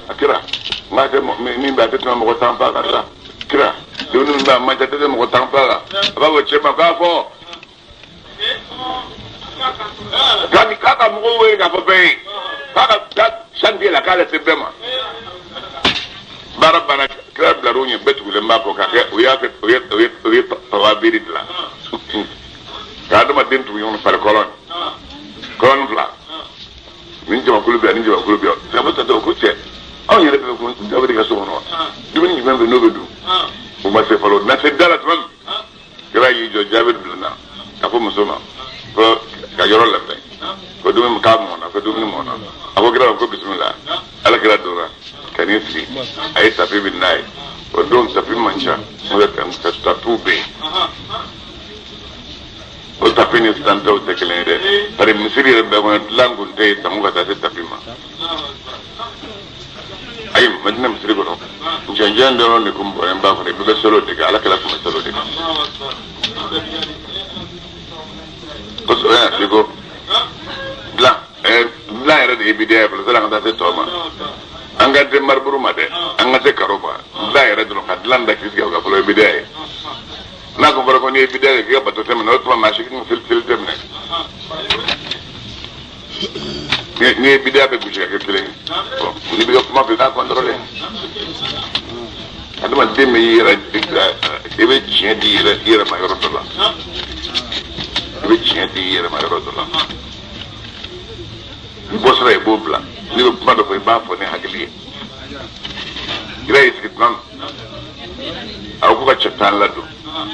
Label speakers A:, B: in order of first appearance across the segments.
A: A kira n k'a tɛ min bɛ a tɛ tɛmɛ mɔgɔ 10 fa kan sa. Kira dumuni min bɛ a man ca, a tɛ tɛmɛ mɔgɔ 10 fa kan. A b'a fɔ cɛ ma k'a fɔ k'a ka mɔgɔw wele k'a fɔ bɛɛ ye k'a ka taa chantier la k'ale se bɛɛ ma. Baara banna, kira bilar'u ɲɛ, bɛɛ tugulen b'a kɔ k'a kɛ u y'a kɛ u ye u ye u ye tawabiri dilan ka adamaden tugu ɲɔgɔn fari kɔlɔn kɔlɔn fila ni jamakulu bɛ yan ni jamakulu bɛ yan. Sabu tatɔ ko cɛ anw yɛrɛ bɛ ko Jabiri ka so kɔnɔ dumuni jumɛn bɛ n'o bɛ dun u ma se fɔlɔ na se da la tuma min kira y'i jɔ Jabiri donna a ko muso ma ko ka yɔrɔ labɛn ko dumuni k'a mɔna ko dumuni mɔna. A ko kira ma ko bisimila. Ala kira donna ka n'i sigi a ye tapi min n'a ye o don tapi man ca n'o tɛ tapiw bɛ yen o tapi ni sisan taw tɛ kelen ye dɛ bari misiri yɛrɛ bɛɛ kɔnɔ dilan kun tɛ yen sango ka taa se tapi ma. Ayi Madina misiri kɔnɔ cɛncɛn dɔrɔn de kun bɔlen b'a kɔnɔ i bɛɛ bɛ seli o de kan. Ala kira tun bɛ seli o de kan kosɛbɛ. I ko dilan dilan yɛrɛ de ye bidiya ye fɔlɔ sani an ka taa se tɔ ma. An ka se mariburu ma dɛ, an ka se karo ma. Dilan yɛrɛ dɔrɔn ka dilan da k'i sigi o kan fɔlɔ ye bidiya ye. N'a ko fɔra ko n'i ye bidiya kɛ k'i ka bato tɛ minɛ, o tuma maa si kan seli tɛ minɛ. N'i ye bidiya bɛ gosi ka kɛ kelen ye n'i bɛ ka kuma fɛ i k'a kɔntɔrɔle. Adamaden bɛ i yɛrɛ i bɛ tiɲɛ di i yɛrɛ ma yɔrɔ dɔ la, i bɛ tiɲɛ di i yɛrɛ ma yɔrɔ dɔ la. I bɔ sira i b'o bila. N'i bɛ kuma dɔ fɔ i b'a fɔ ni hakili ye. Kira y'i sigi tuma min a ko ka cɛ 10 ladon.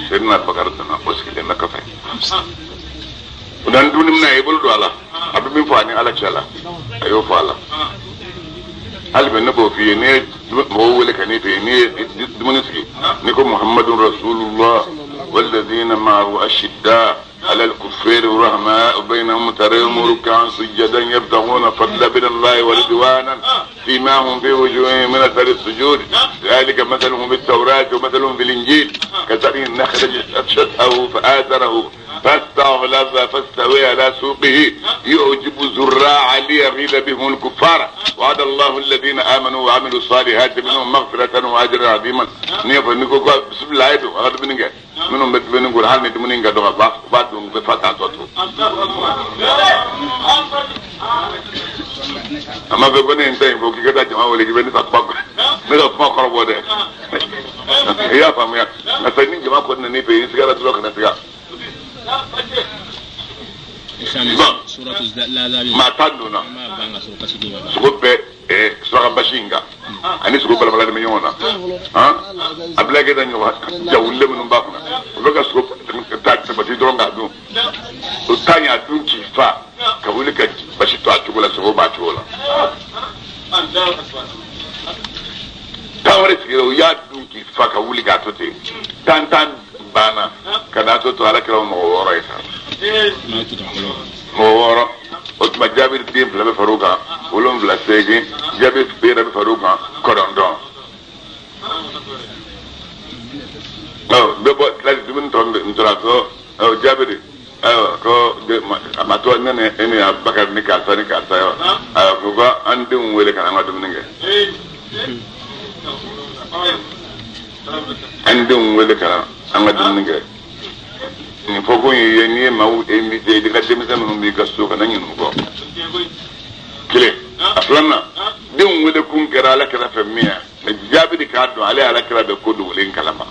A: Seyidina Bakari donna o sigilen bɛ kɔfɛ. O nana dumuni minɛ a y'i bolo don a la a bɛ min fɔ a ni Ala cɛ la a y'o fɔ a la. Hali bi ne b'o f'i ye n'i ye mɔgɔw wele ka n'i fɛ yen n'i ye dumuni sigi n'i ko Muhammadu Rasulullah walladina ma'ahu ashidda على الكفار رحماء بينهم تراهم ركعا سجدا يبتغون فضلا من الله ورضوانا فيما هم في وجوههم من اثر السجود ذلك مثلهم في التوراة ومثلهم في الانجيل كزرع اخرج شطأه فآزره فاستغلظ فاستوى على سوقه يعجب الزراع ليغيظ بهم الكفار وعد الله الذين امنوا وعملوا الصالحات منهم مغفرة واجرا عظيما. بسم الله minnu bɛ dumuni ko hali ni dumuni ka dɔgɔ u b'a dun u bɛ fa k'a tɔ to. A ma fɔ ko ne ye n ta in fɔ k'i ka taa jama wele k'i bɛ ne ka kuma ne ka kuma kɔrɔbɔ dɛ. I y'a faamuya nka sa ni jama kɔni nan'i fɛ yen i sigara dɔrɔn kana siga. Maa 10 donna sogo bɛɛ suraka basi in kan ani sogo balabala de bɛ ɲɔgɔn na. Abulayi Keyita ɲɔgɔn jawulilen minnu b'a kunna u bɛ ka sogo ta sabati dɔrɔn k'a dun. O ta y'a dun k'i fa ka wuli ka basi to a cogo la sogo b'a cogo la. 10 wɛrɛ sigira u y'a dun k'i fa ka wuli k'a to ten. 10 banna ka n'a to Ala kɛra mɔgɔ 6 ye sa. Mɔgɔ 6 o tuma Jabiri den 2 bɛ far'o kan 7 8 Jabiri yɛrɛ bɛ far'o kan 9. Bɛɛ bɔ tila dumuni tɔ n tora ko Jabiri ayiwa ko a ma to ne ni e ni Abubakar ni karisa ni karisa ye ayiwa ko ka an denw wele ka na an ka dumuni kɛ. An denw wele ka na an ka dumuni kɛ. Nin fɔ ko ye n'i ye maaw invité i ka denmisɛn minnu b'i ka so kana ɲinɛ u kɔ. Kelen a filanan denw wele kun kɛra Ala kira fɛ min ye mɛ Jabiri k'a dɔn ale Ala kira bɛ ko dogolen kalama.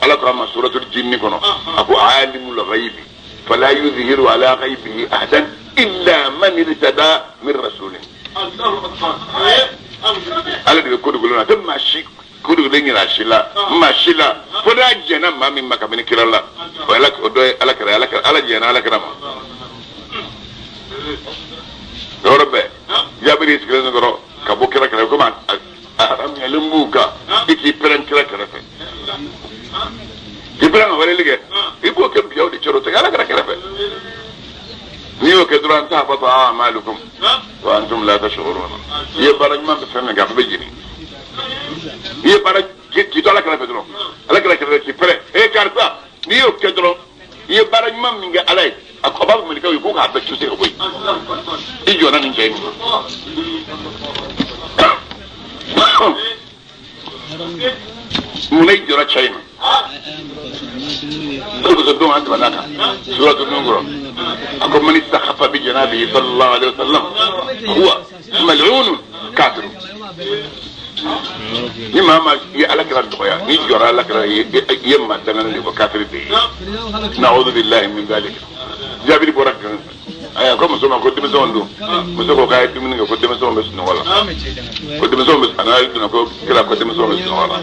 A: Ala ko a ma suratul jinni kɔnɔ a ko alimul ghaibi fala yuzhiru ala ghaibihi ahadan illa man irtada min rasulin. Ala de bɛ ko dogolen na a tɛ maa si ko dogolen yira si la maa si la fo n'a jɛnna maa min ma kabini kira la o dɔ ye Ala kira Ala jɛnna Ala kira ma. Yɔrɔ bɛɛ Jabiri sigilen dɔrɔn ka bɔ kira kɛrɛfɛ komi a haramuyalen b'u kan i k'i pɛrɛn kira kɛrɛfɛ k'i pɛrɛn ka weleli kɛ i b'o kɛ biyaw de cɛrɛ o tɛ kɛ Ala kira kɛrɛfɛ. N'i y'o kɛ dɔrɔn an t'a fɔ a'malukum wa antum la tash'uruna. I ye baara ɲuman bɛ fɛn min kɛ a bɛɛ bɛ jeni. N'i ye baara k'i to Ala kɛrɛfɛ dɔrɔn Ala kira kɛrɛfɛ k'i pɛrɛn e karisa n'i y'o kɛ dɔrɔn i ye baara ɲuman min kɛ Ala ye A ko a b'a fɔ mɛlɛkɛw ye ko k'a bɛɛ tuse ka bɔ yen. I jɔnna nin cɛ in ma. Munna i jɔra cɛ in ma? O de kosɔn don an tɛmɛna kan suratu nun kɔrɔ a ko man istakhaffa bi janabihi sallallahu alaihi wasallam huwa mal'unun kafirun. Ni maa maa ye ala kira dɔgɔya, n'i jɔra ala kira ye, i ye maa danganen de fɔ, kafiri de ye. Na'udhu billahi min zalika. Jabiri bɔra kan ayiwa ko muso ma ko denmisɛnw don. Muso ko k'a ye dumuni kɛ ko denmisɛnw bɛ sunɔgɔ la, ko denmisɛnw bɛ a nana donna ko kira ko denmisɛnw bɛ sunɔgɔ la.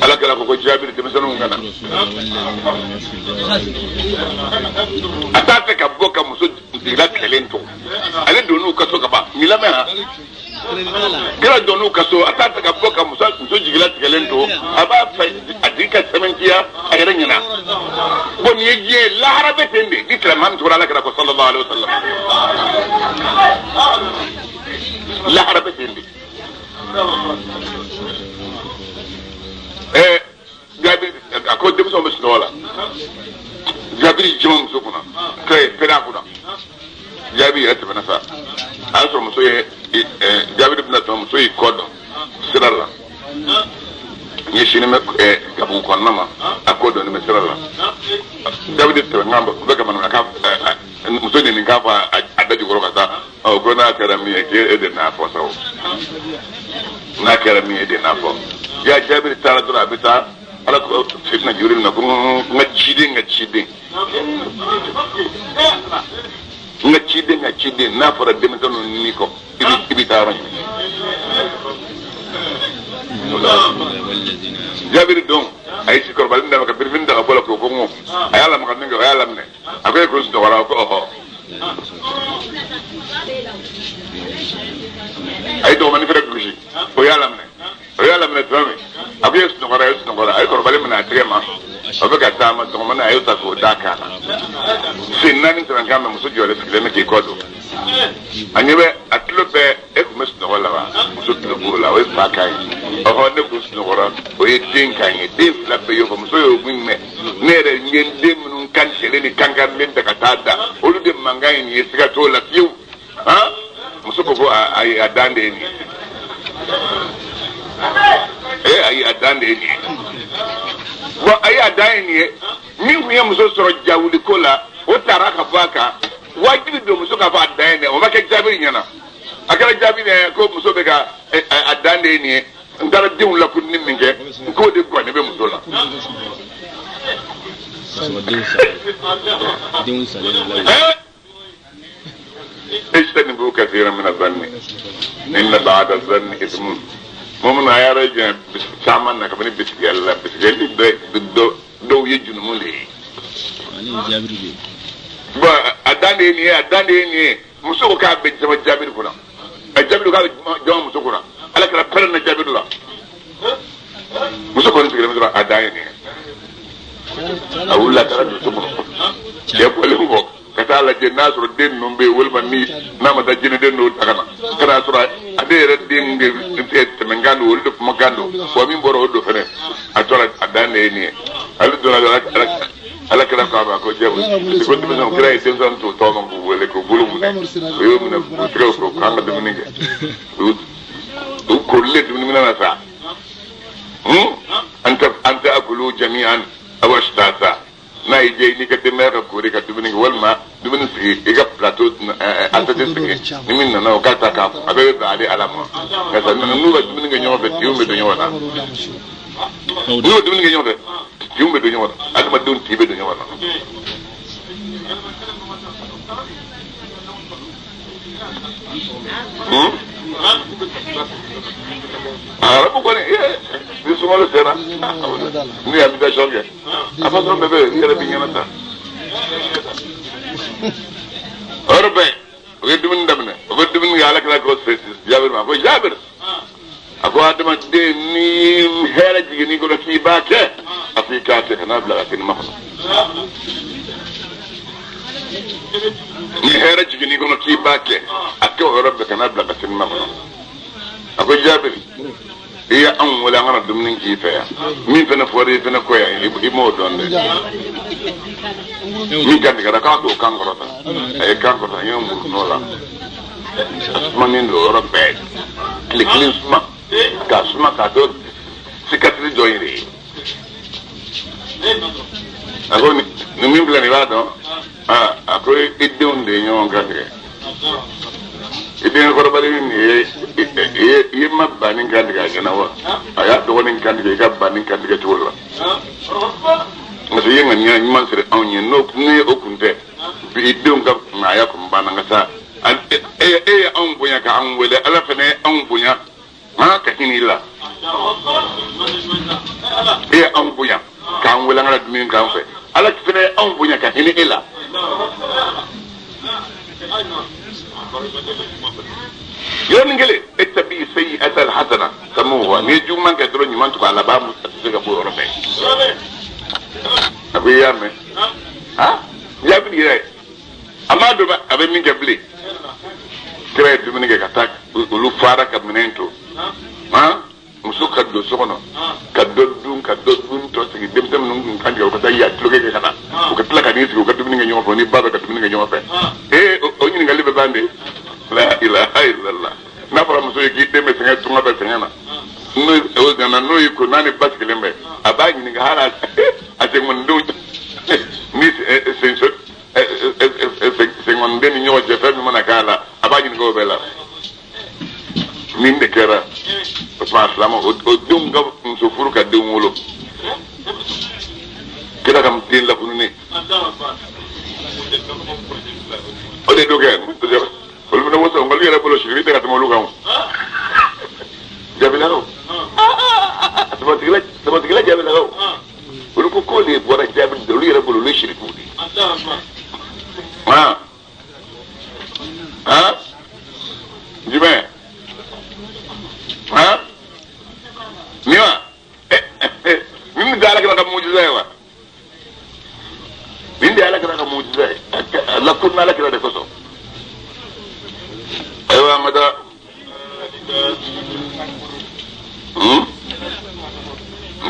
A: Ala kira ko ko Jabiri denmisɛnninw ka na. A t'a fɛ ka bɔ ka muso jigila tigɛlen to. Ale donn'u ka so ka ban nin lamɛn han. Kira donn'u ka so, a t'a fɛ ka bɔ ka muso jigila tigɛlen to. A b'a fɛ a tigi ka sɛmɛntiya a yɛrɛ ɲɛna. Bon nin ye diɲɛ ye, lahara bɛ ten de. Ni silamɛ min tugura ala kira kɔ sallallahu alaihi wasallam, lahara bɛ ten de. Jabiri a ko denmisɛnw bɛ sunɔgɔ la. Jabiri jama muso kunna, kira ye pɛrɛn a kunna. Jabiri yɛrɛ tɛmɛna sa, a y'a sɔrɔ muso ye Jabiri bɛna tɛmɛ, muso y'i kɔ dɔn sira la. Ɲɛsinnen bɛ gabugu kɔnɔna ma, a kɔ dɔnnen bɛ sira la. Jabiri tɛmɛ kan bɛ ka manamanakan muso nin k'a fɔ a da jukɔrɔ ka taa. Ɔ ko n'a kɛra min ye k'e de n'a fɔ sa o, n'a kɛra min ye e de n'a fɔ. Ya Jabiri taara dɔrɔn a bɛ taa ala ko Seydina Jibril ma ko n ka ciden ka ciden, n ka ciden ka ciden, n'a fɔra denmisɛnninw ni kɔ i bɛ taa yɔrɔ ɲini. Jabiri don a ye sikɔrɔbali d'a ma ka birifini ta ka bɔ la k'o ko n ko a y'a lamaga min kɛ o y'a laminɛ. A ko e ko sunɔgɔra? Ko ɔhɔ. A ye dɔgɔmani fɛrɛ gosi, o y'a laminɛ. O y'a laminɛ tuma min, a ko e sunɔgɔra? E sunɔgɔra. A ye kɔrɔbali minɛ a tɛgɛ ma, a bɛ ka taama, dɔgɔmani a y'o ta k'o d'a kan na. Sen naani tɛmɛ kan mɛ, muso jɔlen sigilen bɛ k'i kɔ don. A ɲɛ bɛ a tulo bɛɛ, e tun bɛ sunɔgɔ la wa? Muso tulo b'o la, o ye fa kan ye. Ɔhɔ, ne kun sunɔgɔra, o ye den kan ye. Den fila bɛɛ y'o fɔ. Muso y'o min mɛn, ne yɛrɛ n ye n den minnu kan tigɛlen ni kankarilen ta ka taa da, olu de mankan ye nin ye, siga t'o la fiyewu. Han, muso ko ko ayi, a dan de ye nin ye. Ee ayi, a dan de ye nin ye. Bon ayi, a dan ye nin ye. Min tun ye muso sɔrɔ jawuli ko la, o taara ka bɔ a kan. Wajibi don muso k'a fɔ a dan ye nin ye. O ma kɛ Jabiri ɲɛna. A kɛra Jabiri ɲɛna ko muso bɛ ka a dan de ye nin ye. N taara denw lakunni min kɛ, n k'o de gannen bɛ muso la. Ijtanibu kathiran mina zanni inna ba'da zanni ithmun. Mɔgɔ minnu a yɛrɛ jɛ caman na kabini bisigiyali la, bisigiyali dɔw ye junumu de ye. Bon a dan de ye nin ye, a dan de ye nin ye. Muso ko k'a bɛ jama Jabiri kunna, a Jabiri k'a bɛ jama muso kunna. Ala kɛra pɛrɛn na Jabiri la. Muso kɔni sigilen bɛ dɔrɔn, a dan ye nin ye. A wulila a taara don so kɔnɔ. Cɛ bɔlen kɔ ka taa lajɛ n'a sɔrɔ den ninnu bɛ yen, walima ni n'a ma taa jinɛden dɔw ta ka na, ka n'a sɔrɔ ale yɛrɛ den de tɛmɛnkan don, olu de kumakan don wa min bɔra o don fɛnɛ. A tora a dan de ye nin ye. Ale donna ala kira ko a ma ko jɛ ko denmisɛnw, kira ye denmisɛnw to tɔgɔ ma k'u wele k'u bolo minɛ, o y'o minɛ k'u tɛgɛw ko k'an ka dumuni kɛ. U korilen dumuni minɛ na sa. An ta'kulu jami'an aw ashtata. N'a y'i diya i n'i ka denbaya ka kori ka dumuni kɛ, walima dumuni sigi i ka plateau assiette sigi, ni min nana o k'a ta k'a a bɛɛ bɛ bɛn ale ala ma. Nka sa n'u ka dumuni kɛ ɲɔgɔn fɛ, tiw bɛ don ɲɔgɔn na. N'u ka dumuni kɛ ɲɔgɔn fɛ, tiw bɛ don ɲɔgɔn na, adamadenw tin bɛ don ɲɔgɔn na. Arabu kɔni ni sunkalo sera n'u ye invitation kɛ, a b'a sɔrɔ bɛɛ bɛ i yɛrɛ b'i ɲɛna ta. O yɔrɔ bɛɛ u ye dumuni daminɛ, u bɛ dumuni kɛ, ala kira ko Jabiri ma ko Jabiri, a ko adamaden ni hɛrɛ jiginn'i kɔnɔ k'i b'a kɛ, a ko i k'a kɛ, kana bila ka sini makɔnɔ. Ni hɛrɛ jiginn'i kɔnɔ k'i b'a kɛ, a kɛ o yɔrɔ bɛɛ, kana bila ka sini makɔnɔ. A ko Jabiri, i ye anw wele an kana dumuni k'i fɛ yan, min fana fɔra i fana kɔ yan, i m'o dɔn dɛ. Min kantigɛra k'a t'o kan kɔrɔta. A ye kan kɔrɔta n ye muru nɔ la. A sumanen don yɔrɔ bɛɛ. Tile kelen suma. K'a suma k'a dɔ cicatrice dɔ yɛrɛ ye. A ko nin min filɛ nin i b'a dɔn? A ko i denw de ye ɲɔgɔn kantigɛ. I denkɛ kɔrɔbalen nin ye i ye ma banni kantigɛ a ɲɛna wa? A y'a dɔgɔnin kantigɛ i ka banni kantigɛ cogo la. Parce que i ye ŋaniya ɲuman siri anw ye n'o ni o kun tɛ bi i denw ka maaya kun banna ka taa e ye anw bonya ka anw wele Ala fana ye anw bonya ka hinɛ i la. E ye anw bonya k'an wele an ka dumuni k'an fɛ Ala fana ye anw bonya ka hinɛ e la. Yɔrɔnin kelen e tabi sayyi'ata al-hasana tamuha n'i ye juguman kɛ dɔrɔn ɲuman tugu a la a b'a a tɛ se ka bɔ yɔrɔ bɛɛ. A ko i y'a mɛn jaabi yɛrɛ a m'a dɔn a bɛ min kɛ bilen. Kira ye dumuni kɛ ka taa olu fara ka minɛn to muso ka don so kɔnɔ ka dɔ dun ka dɔ dun tɔ sigi denmisɛn minnu kun kan tigɛ u ka taa ya tulonkɛ kɛ ka na u ka tila ka n'i sigi u ka dumuni kɛ ɲɔgɔn fɛ ni ba bɛ ka dumuni kɛ ɲɔgɔn fɛ ee o ɲininkali bɛ ban de. La ilaha illallah. N'a fɔra muso ye k'i den bɛ sɛgɛn tunga bɛ sɛgɛn na n'o o nana n'o y'i ko n'a ni ba sigilen bɛ a b'a ɲininka hali a senkɔnidenw ni senkɔniden ni ɲɔgɔn cɛ fɛn min mana k'a la a b'a ɲininka o bɛɛ la. Min de kɛra o tuma silamɛ o denw ka muso furu ka denw wolo kira ka den lakununnen o de do kɛ olu fana woso olu yɛrɛ bolo sirili tɛ ka tɛmɛ olu kan o jabilakaw sabatigila jabilakaw olu ko k'o de bɔra jaabi olu yɛrɛ bolo olu ye sirikiw de ye. Jumɛn nin wa nin de Ala kɛra ka mujiza ye wa nin de Ala kɛra ka mujiza ye a lakunna Ala kɛra de kosɔn. Ayiwa an ka taa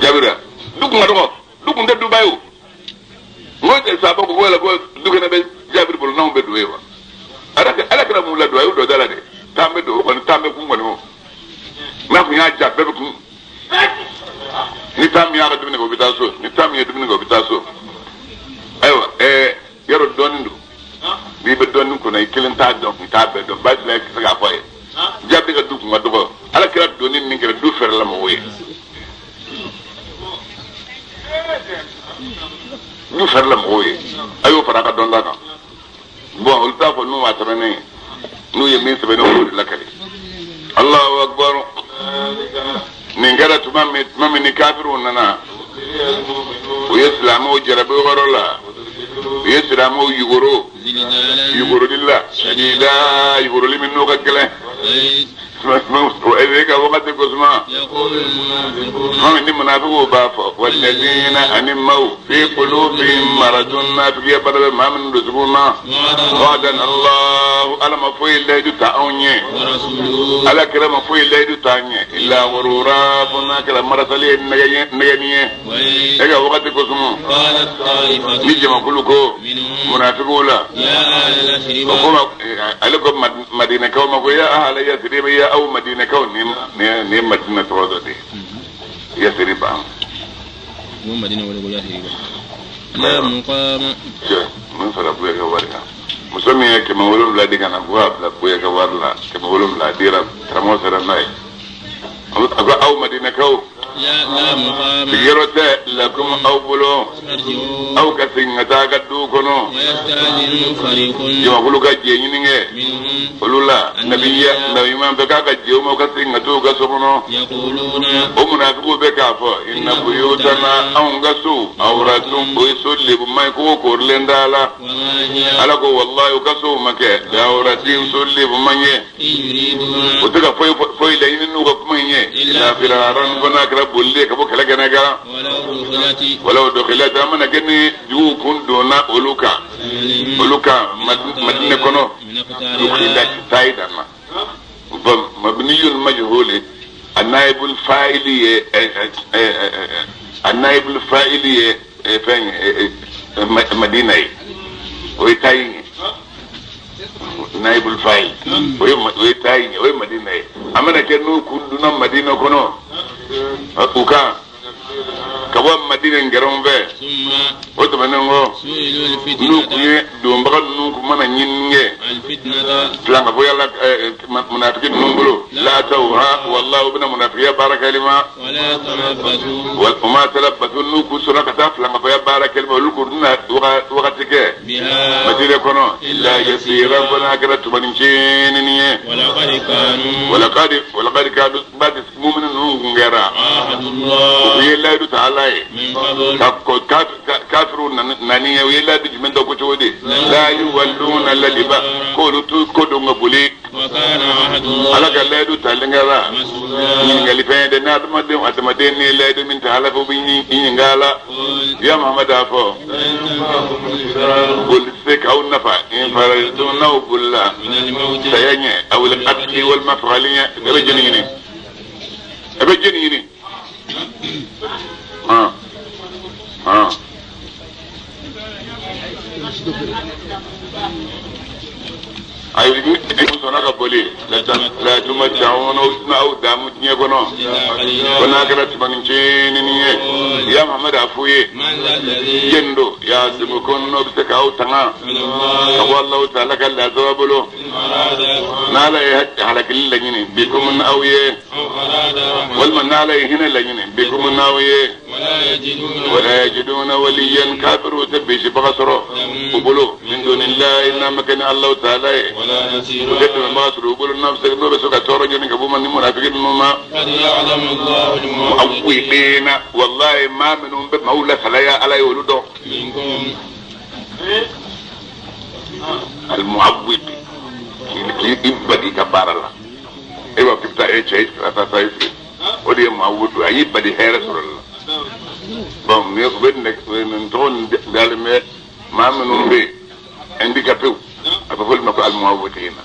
A: jabira du kun ka dɔgɔ du kun tɛ duba ye o n ko sababu ko yala ko du kɛnɛ bɛ jabiri bolo n'anw bɛ don ye wa Ala kɛra mun ladon a y'o dɔ da la dɛ t'an bɛ don o kɔni t'an bɛ kun kɔni o n'a kun y'a ja bɛɛ bɛ kun ni taa min y'a ka dumuni kɛ o bɛ taa so ni taa min ye dumuni kɛ o bɛ taa so. Ayiwa yɔrɔ dɔɔnin don n'i bɛ dɔɔnin kɔnɔ i kelen t'a dɔn i t'a bɛɛ dɔn baasi la i tɛ se k'a fɔ a ye jaabi ka du kun ka dɔgɔ Ala kɛra donni min kɛra du fɛrɛ la mɔgɔw ye du fɛrɛ la mɔgɔw ye a y'o fara a ka dɔnta kan. Bon olu t'a fɔ n'u m'a sɛbɛnnen ye n'u ye min sɛbɛn ne o de lakali. Allahu akbar. Nin kɛra tuma min ni kafiriw nana u ye silamɛw jarabi o yɔrɔ la u ye silamɛw yugoro yugoroli la sadida yugoroli min n'o ka gɛlɛn. E ka wagati ko suma tuma min ni munafigiw b'a fɔ walladina ani maaw fi qulubihim maradun nafigiya bana bɛ maa minnu dusukun na wa'adana Allahu Ala ma foyi layidu ta anw ye Ala kira ma foyi layidu ta an ye illa ghurura fo n'a kɛra marasali ye nɛgɛni ye e ka wagati ko suma ni jamakulu ko munafigiw la o ko ale ko Madinakaw ma ko ya ahla Yasriba ya aw Madinakaw ni Madina tɔgɔ dɔ de ye Yasriba.
B: Mo Madina wele ko Yasriba. La muqama.
A: Cɛ mun fara Buye ka wari kan muso min ye 700 di ka na ko k'a bila Buye ka wari la 700 dira karamɔgɔ sera n'a ye a ko aw Madinakaw sigiyɔrɔ tɛ lakum aw bolo aw ka segin ka taa ka du kɔnɔ jamakulu ka jɛ ɲini kɛ olu la nabiya nabi ɲuman fɛ k'a ka jɛ u ma ka segin ka t'u ka so kɔnɔ o munafigiw bɛ k'a fɔ inna buyutana anw ka so awratun o ye so lebuman ye kogo koorilen t'a la Ala ko wallahi u ka sow ma kɛ awratin so lebuman ye o tɛ ka foyi laɲini n'u ka kuma in ye illa firaran fo n'a kɛra bolili ye ka bɔ kɛlɛ kɛnɛ kan walaw dukhilat a mana kɛ ni juguw kun donna olu kan Madinɛ kɔnɔ dukhilat tayi dan na mabniyun majhuli annaibul fa'ili ye fɛn ye Madina ye o ye taa ye naibul fa'il o ye taa ye o ye Madina ye a mana kɛ n'u kun donna Madina kɔnɔ u kan ka bɔ Madina gɛrɛnw fɛ o tɛmɛnen kɔ n'u kun ye donbaga ninnu kun mana ɲinini kɛ filankafoya la munafiki ninnu bolo laatawha wallahi u bɛna munafikiya baara kɛli ma o ma talabbasu n'u kun sɔnna ka taa filankafoya baara kɛli ma olu kun tɛna wagati kɛ Madina kɔnɔ illa yasiran fo n'a kɛra tumani cɛnni ye walaqad kanu badi mumini ninnu kun kɛra u ye layidu ta Ala ye ka kafiru nani ye u ye layidu jumɛn ta ko cogo di la yuwalluna ladiba k'olu t'u ko don ka boli Ala ka layidu talen kɛra ɲininkali fɛn ye dɛ ni adamaden ni ye layidu min ta Ala fɛ u bɛ ɲininka a la ya Muhamadu a fɔ boli tɛ se k'aw nafa in farartum n'aw bolila saya ɲɛ awil qatli walima fagali ɲɛ e bɛ jɛni ɲini e bɛ jɛni ɲini ayi ni sɔnna ka boli la tumatta'una aw damu diɲɛ kɔnɔ ko n'a kɛra tumani cɛnni ye ya Muhamadu a f'u ye jɛni don ya'simukum n'o bɛ se k'aw tanga ka bɔ Alahu taala ka lasaba bolo n'Ala ye halakili laɲini bikum n'aw ye walima n'Ala ye hinɛ laɲini bikum n'aw ye wala yajiduna waliyan kafiru tɛ bisibaga sɔrɔ u bolo min dunillahi n'a ma kɛ ni Alahu taala ye u tɛ dɛmɛbaga sɔrɔ u bolo n'o bɛ se ka tɔɔrɔ ɲini ka b'u ma ni munafiki ninnu ma mu'awwiqina wallahi maa minnu bɛ maaw lasalaya Ala ye olu dɔn al-mu'awwiq k'i bali ka baara la e b'a fɔ k'i bɛ taa e cɛ i ka taa i sigi o de ye mu'awwiq a y'i bali hɛrɛ sɔrɔ la bon u bɛ nin tɔgɔ nin dalen bɛ maa minnu bɛ yen handicapé a bɛ fɔ olu ma ko al-mu'awwiqina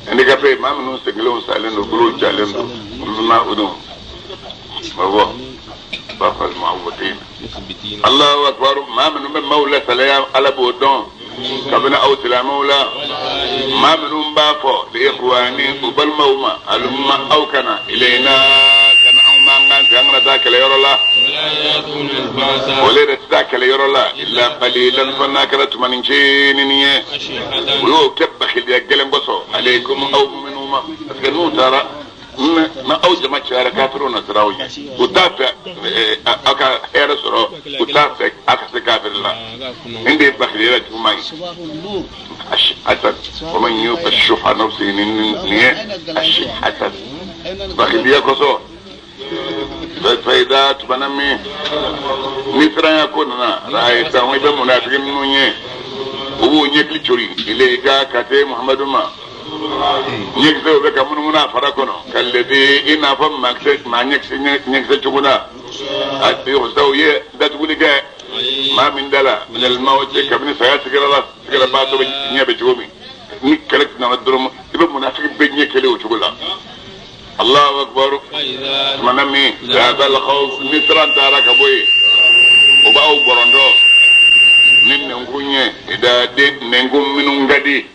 A: handicapé maa minnu sen kelenw salen don bolow jalen don olu n'a o don awɔ b'a fɔ al-mu'awwiqina Allahu akbar maa minnu bɛ maaw lasalaya Ala b'o dɔn kabini aw silamɛw la maa minnu b'a fɔ li ikhwani u balimaw ma halumma aw kana ilayna kana anw m'an kan fɛ an kana taa kɛlɛyɔrɔ la olu yɛrɛ tɛ taa kɛlɛyɔrɔ la illa qalilan fo n'a kɛra tumani cɛnni ye u y'o kɛ bakiliya gɛlɛn kosɔn alaykum aw mu'minu ma parce que n'u taara na aw jama cayara kafiriw na siran aw ɲɛ u t'a fɛ aw ka hɛrɛ sɔrɔ u t'a fɛ aw ka se kafiri la nin de ye bakiliya juguman ye ashihatan wa man yuqa shuhha nafsihi nin ye ashihatan bakiliya kosɔn fayida tuma min ni siranya ko nana ra'aytahum i bɛ munafiki ninnu ye u b'u ɲɛkili cori ilayka ka se Muhamadu ma ɲɛkisɛw bɛ ka munumunu a fara kɔnɔ kalladi i n'a fɔ maa ɲɛkisɛ cogo la a u ye datuguli kɛ maa min da la minal mawti kabini saya sigira la sigira baatɔ bɛ ɲɛ bɛ cogo min ni kɛlɛ nana dɔrɔn i bɛ munafiki bɛɛ ɲɛ kelen o cogo la Allahu akbar tuma min zahabal khawf ni siran taara ka bɔ yen o b'aw bɔrɔntɔ ni nɛnkun ye idaden nɛnkun minnu ka di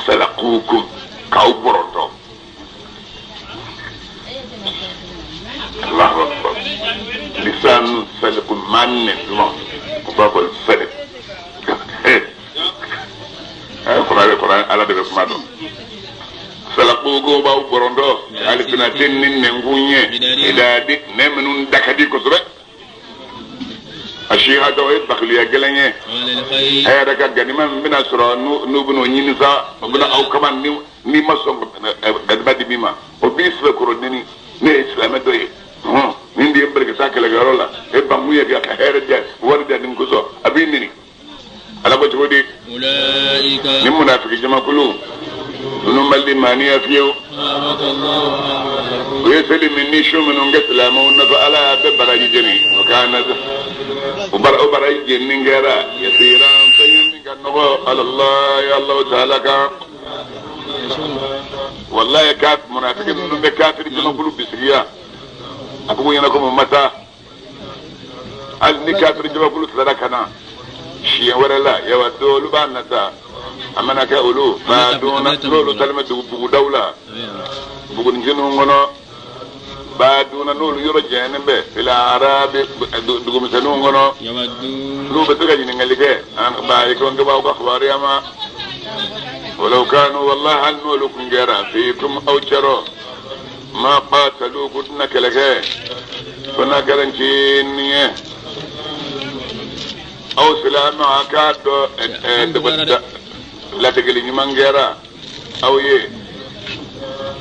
A: salakukum k'aw bɔrɔntɔ Allahu akbar lisanu saliku maa nɛn duman o b'a fɔ salik kuranɛ Ala de bɛ kuma dɔn salakukum b'aw bɔrɔntɔ alifinaten ni nɛnkun ye idadi nɛn minnu da ka di kosɛbɛ a sihata o ye bakiliya gɛlɛn ye a yɛrɛ ka ganima min bɛna sɔrɔ n'u bɛn'o ɲini sa o bɛna aw kama n'i ma sɔn ganima di min ma o b'i sɛbɛkɔrɔ neni ne ye silamɛ dɔ ye nin de ye n bali ka taa kɛlɛkɛyɔrɔ la e ban kun ye ka hɛrɛ diya wari diya nin kosɔn a b'i neni Ala ko cogo di ni munafiki jamakulu ninnu ma limaniya fiyewu u ye seli min ni su minnu kɛ silamɛw nɔfɛ Ala y'a bɛɛ baraji jeni o kana o baraji jeni kɛra yasiran fɛn ye min ka nɔgɔ alallahi Alahu taala kan wallahi ka munafiki ninnu bɛ kafiri jamakulu bisigiya a ko ɲɛna ko mun ma taa Hali ni kafiri jamakulu tilara ka na siɲɛ wɛrɛ la, yawaddu, olu b'a nata a mana kɛ olu baduna, n'olu taalen bɛ bugudaw la, buguninjiniw kɔnɔ, baduna, n'olu yɔrɔ janyalen bɛ fil arabi, dugumisɛnninw kɔnɔ, n'u bɛ se ka ɲininkali kɛ an ba ye ko n b'aw ka kibaruya ma. Walaw kanu, wallahi, hali n'olu kun kɛra fiikum, aw cɛrɔ, ma qatalu, k'u tɛna kɛlɛ kɛ fo n'a kɛra ncinin ye. Aw silamɛ, a k'a dɔn latigɛli ɲuman kɛra aw ye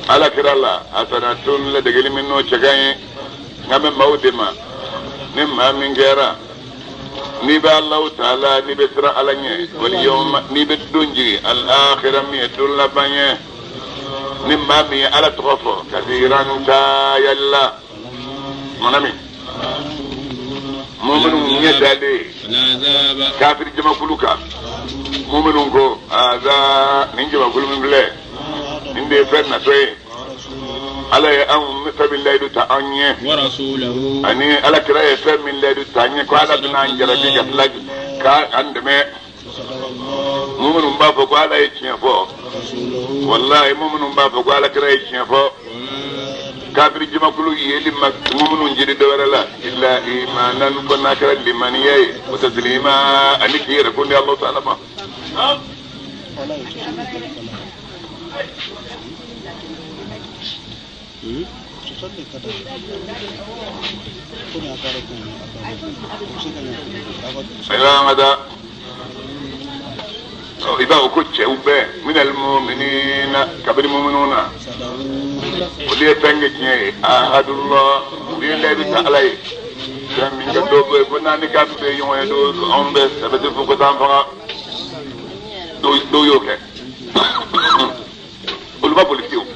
A: Ala kira la, hasanatun, ladegeli min n'o cɛ ka ɲi. Nka bɛ maaw de ma, ni maa min kɛra n'i bɛ Alahu taala, n'i bɛ siran Ala ɲɛ, wali yawma, n'i bɛ don jigi al akhira, min ye don laban ye, ni maa min ye Ala tɔgɔ fɔ kasiran taayali mana min mɔminu ɲɛ dalen kafiri jamakulu kan, mɔminu ko aza nin jamakulu min filɛ nin de ye fɛn natɔ ye. Ala ye anw fɛn min layidu ta an ɲɛ, ani Ala kira ye fɛn min layidu ta an ɲɛ, ko Ala bɛna an jarabi ka tila k'an dɛmɛ. Mɔminu b'a fɔ ko Ala ye tiɲɛ fɔ, walahi, mɔminu b'a fɔ ko Ala kira ye tiɲɛ fɔ. Kafiri jamakulu yeli ma mɔminu jiri dɔwɛrɛ la illa imanan, ko n'a kɛra limaniya ye, wa taslima, ani k'i yɛrɛ ko ni Alahu taala ma. Ayiwa, an ka taa. I b'a fɔ ko cɛw bɛɛ minal mu'minina, kabini mu'minuna na, olu ye fɛn kɛ tiɲɛ ye, ahadullah, olu ye layidu ta Ala ye fɛn min kɛ. Dɔw bɛ yen ko n'an ni kafiri bɛ ɲɔgɔn ye, dɔw anw bɛ sɛbɛti fo ko t'an faga. Dɔw y'o kɛ, olu ma boli fiyewu.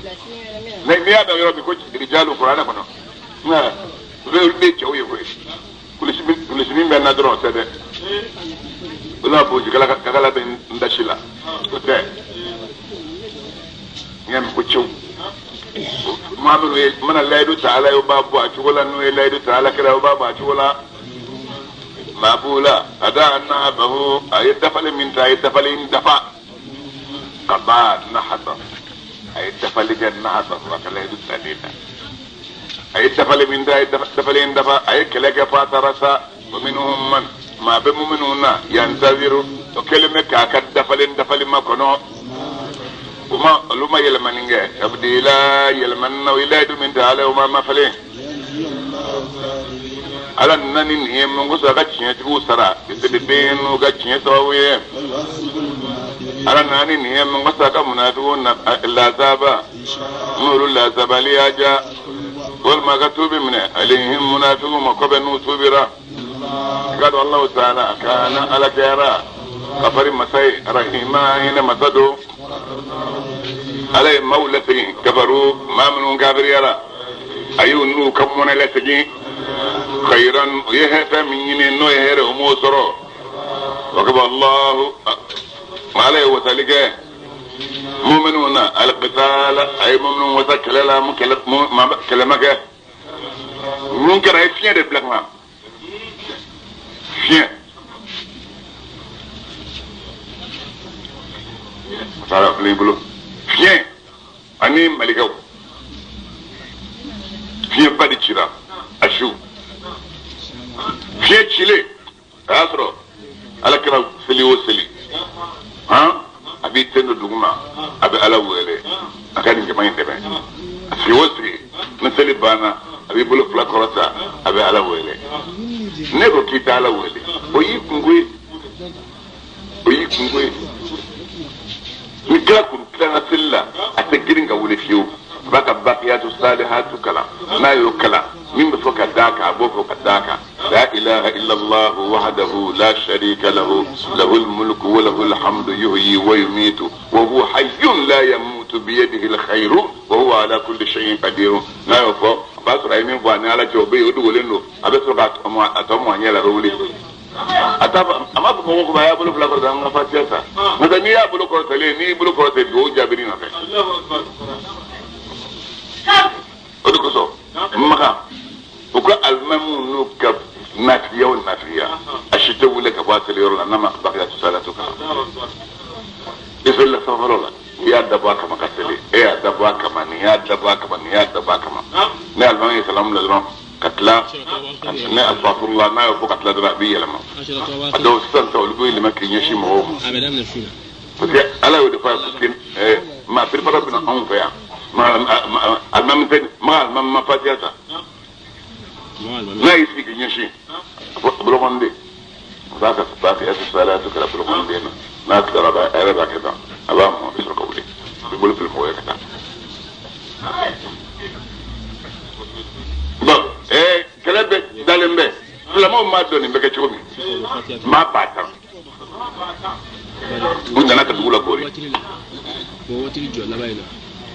A: N'i y'a dɔn yɔrɔ min ko rijalu kuranɛ kɔnɔ, nka olu de ye cɛw ye koyi. Kulisi min bɛ n na dɔrɔn, o tɛ dɛ. Olu b'a boji kakala bɛ n dasi la, o tɛ. N y'a mɛn ko cɛw, maa minnu ye mana layidu ta Ala ye, o b'a bɔ a cogo la. N'u ye layidu ta Ala kira ye, o b'a bɔ a cogo la. Maa b'u la a da nahabahu, a ye dafali min ta, a ye dafali in dafa. Qada nahaba, a ye dafali kɛ, nahaba, a ka layidu talen na, a ye dafali min ta, a ye dafali in dafa. A ye kɛlɛ kɛ f'a taara sa. Wa minhum man, maa bɛ minnu na, yantaziru, o kɛlen bɛ k'a ka dafalen dafali ma kɔnɔ. O ma, olu ma yɛlɛmani kɛ, tabdila, yɛlɛmani na. O ye layidu min ta Ala ye, o ma mafalen. Ala nana ni nin ye mun kosɔn? A ka tiɲɛtigiw sara den n'u ka tiɲɛ sababu ye. Ala nana ni nin ye mun kosɔn? A ka munafigiw lazaba, n'olu lazabali y'a diya, walima a ka tuubi minɛ alayhim, munafigiw ma kɔfɛ n'u tuubira. I ka dɔn Alahu taala kana, Ala kɛra kafari masa ye, rahima, hinɛ masa don. Ala ye maaw lasegin, kafaru, maa minnu kafiriyara, a y'u n'u ka mɔnɛ lasegin khayran. U ye fɛn min ɲini n'o ye hɛrɛ, o m'o sɔrɔ. Wa kafa Allahu, Ala ye wasali kɛ mu'minu na alqitala, a ye mu'minu wasa kɛlɛ la. Mu kɛlɛ kɛlɛ ma kɛ, mun kɛra? A ye fiɲɛ de bila ka na, fiɲɛ taara filɛ i bolo, fiɲɛ ani malikɛw, fiɲɛba de cira a su. Fiɲɛ cilen, a y'a sɔrɔ Ala kɛra seli o seli, han, a b'i ten don dugu ma, a bɛ Ala wele a ka nin jama in dɛmɛ. A sigi o sigi, ni seli banna, a b'i bolo fila kɔrɔta, a bɛ Ala wele. Ne ko k'i tɛ Ala wele, o y'i kungo ye, o y'i kungo ye. Ni kira kun tilala seli la, a tɛ girin ka wuli fiyewu. A b'a ka bakiyatu salihatu kalan. N'a y'o kalan, min bɛ fɔ ka d'a kan, a b'o fɔ ka d'a kan: la ilaha illallah wahdahu la sharika lahu, lahul mulku wa lahul hamdu, yuhyi wa yumitu wa huwa hayyun la yamutu, biyadihi alkhayru wa huwa ala kulli shay'in qadir. N'a y'o fɔ, a b'a sɔrɔ a ye min fɔ a ni Ala cɛ, o bɛ yen, o dogolen don. A bɛ sɔrɔ k'a tɔ mɔ a ɲɛ la, a bɛ wuli. A t'a fɔ, a m'a fɔ mɔgɔw ko a y'a bolo fila kɔrɔta, an ka fatiya ta. N'o tɛ, n'i y'a bolo kɔrɔtalen, n'i y'i bolo kɔrɔtɛ, dugawu jaabi nɔfɛ. O de kosɔn Makan o U ka alimamiw n'u ka nafiya o nafiya a si tɛ wuli ka bɔ a seliyɔrɔ la n'a ma bakiyatu salatu kalan. I selila safaro la, i y'a dabɔ a kama ka seli, e y'a dabɔ a kama, nin y'a dabɔ a kama, nin y'a dabɔ a kama. Ne alimami ye salamu bila dɔrɔn ka tila, ne asafurula n'a y'o fɔ ka tila dɔrɔn a b'i yɛlɛma. A dɔw sisan ta olu bɛ yɛlɛma k'i ɲɛsin mɔgɔw ma. Parce que ala y'o de fɔ a ye, parce que maa perepara bɛ na anw fɛ yan, alimami tɛ, ma alimami ma fatiya ta. N'a y'i sigi k'i ɲɛsin bolokɔniden, b'a ka bakiyatu salatu kɛra bolokɔniden na, n'a tilara a yɛrɛ b'a kɛ tan, a b'a mɔ, a bɛ sɔrɔ ka wuli, a bɛ bolo fili mɔgɔ ye ka taa. Bon, kɛlɛ bɛ dalen bɛ, silamɛw m'a dɔn nin bɛ kɛ cogo min, maa ba tan u nana ka dugu la koori.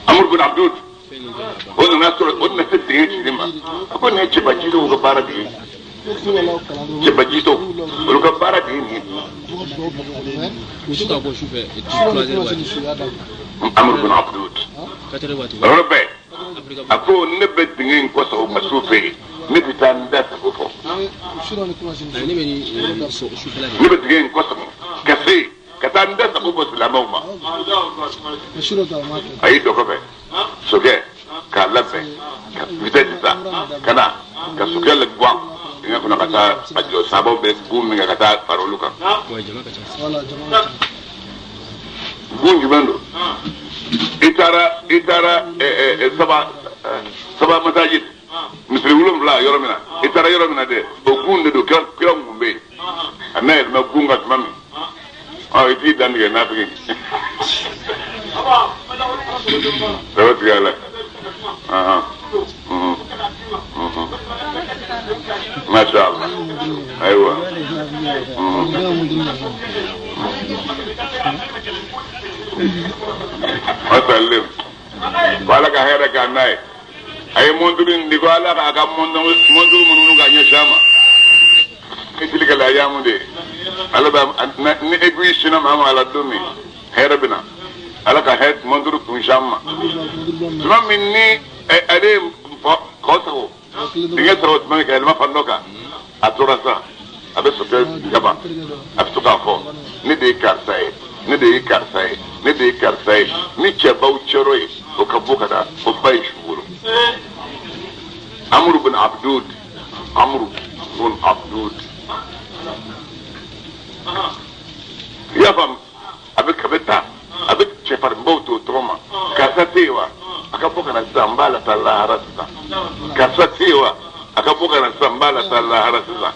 A: Amuru bin Abdul o nana sɔrɔ, o nana se dingɛ cili ma, a ko nin ye cɛbajitɔw ka baara de ye, cɛbajitɔw olu ka baara de ye nin ye. Amuru bin Abdul yɔrɔ bɛɛ a ko ne bɛ dingɛ in kɔsɔn o ma su fɛ yen, ne bɛ taa n da sago fɔ, ne bɛ dingɛ in kɔsɔn ka se ka taa n da sago fɔ silamɛw ma. A y'i dɔ kɔfɛ sokɛ k'a labɛn ka vitesse ta ka na ka sokɛ la guwan dingɛ kɔnɔ ka taa a jɔ sabaw bɛ gun min kɛ ka taa fara olu kan. Gun jumɛn don? I taara saba masajid misiri 7 yɔrɔ min na, i taara yɔrɔ min na dɛ, o gun de don, kira kun bɛ yen. A n'a yɛlɛma gun kan tuma min, i t'i dantigɛ nafigi. Saba tigɛ a la. Masha Allah. Ayiwa. Wasalim. Ko ala ka hɛrɛ k'an n'a ye. A ye monturu in di ko ala k'a ka monturu minnu ka ɲɛsin a ma. E tili ka la yamu de. Ala b'a ni aiguille sinna maa ma ala don min hɛrɛ bɛ na. Ala ka hɛrɛ monturu kun s'an ma. Tuma min ni ale ye kɔ sago dingɛ sɔrɔ tuma min ka yɛlɛma fan dɔ kan, a tora sa a bɛ sokɛ jaba, a bɛ to k'a fɔ ne de ye karisa ye, ne de ye karisa ye, ne de ye karisa ye, ni cɛbaw cɛrɔ ye o ka bɔ ka na o ba ye su bolo. Amuru bin Abdud, Amuru bin Abdud. I y'a faamu, a bɛ taa, a bɛ cɛfarinbaw to o tɔgɔ ma. Karisa tɛ yen wa? A ka bɔ ka na sisan, n b'a la taa lahara sisan. Karisa tɛ yen wa? A ka bɔ ka na sisan, n b'a la taa lahara sisan.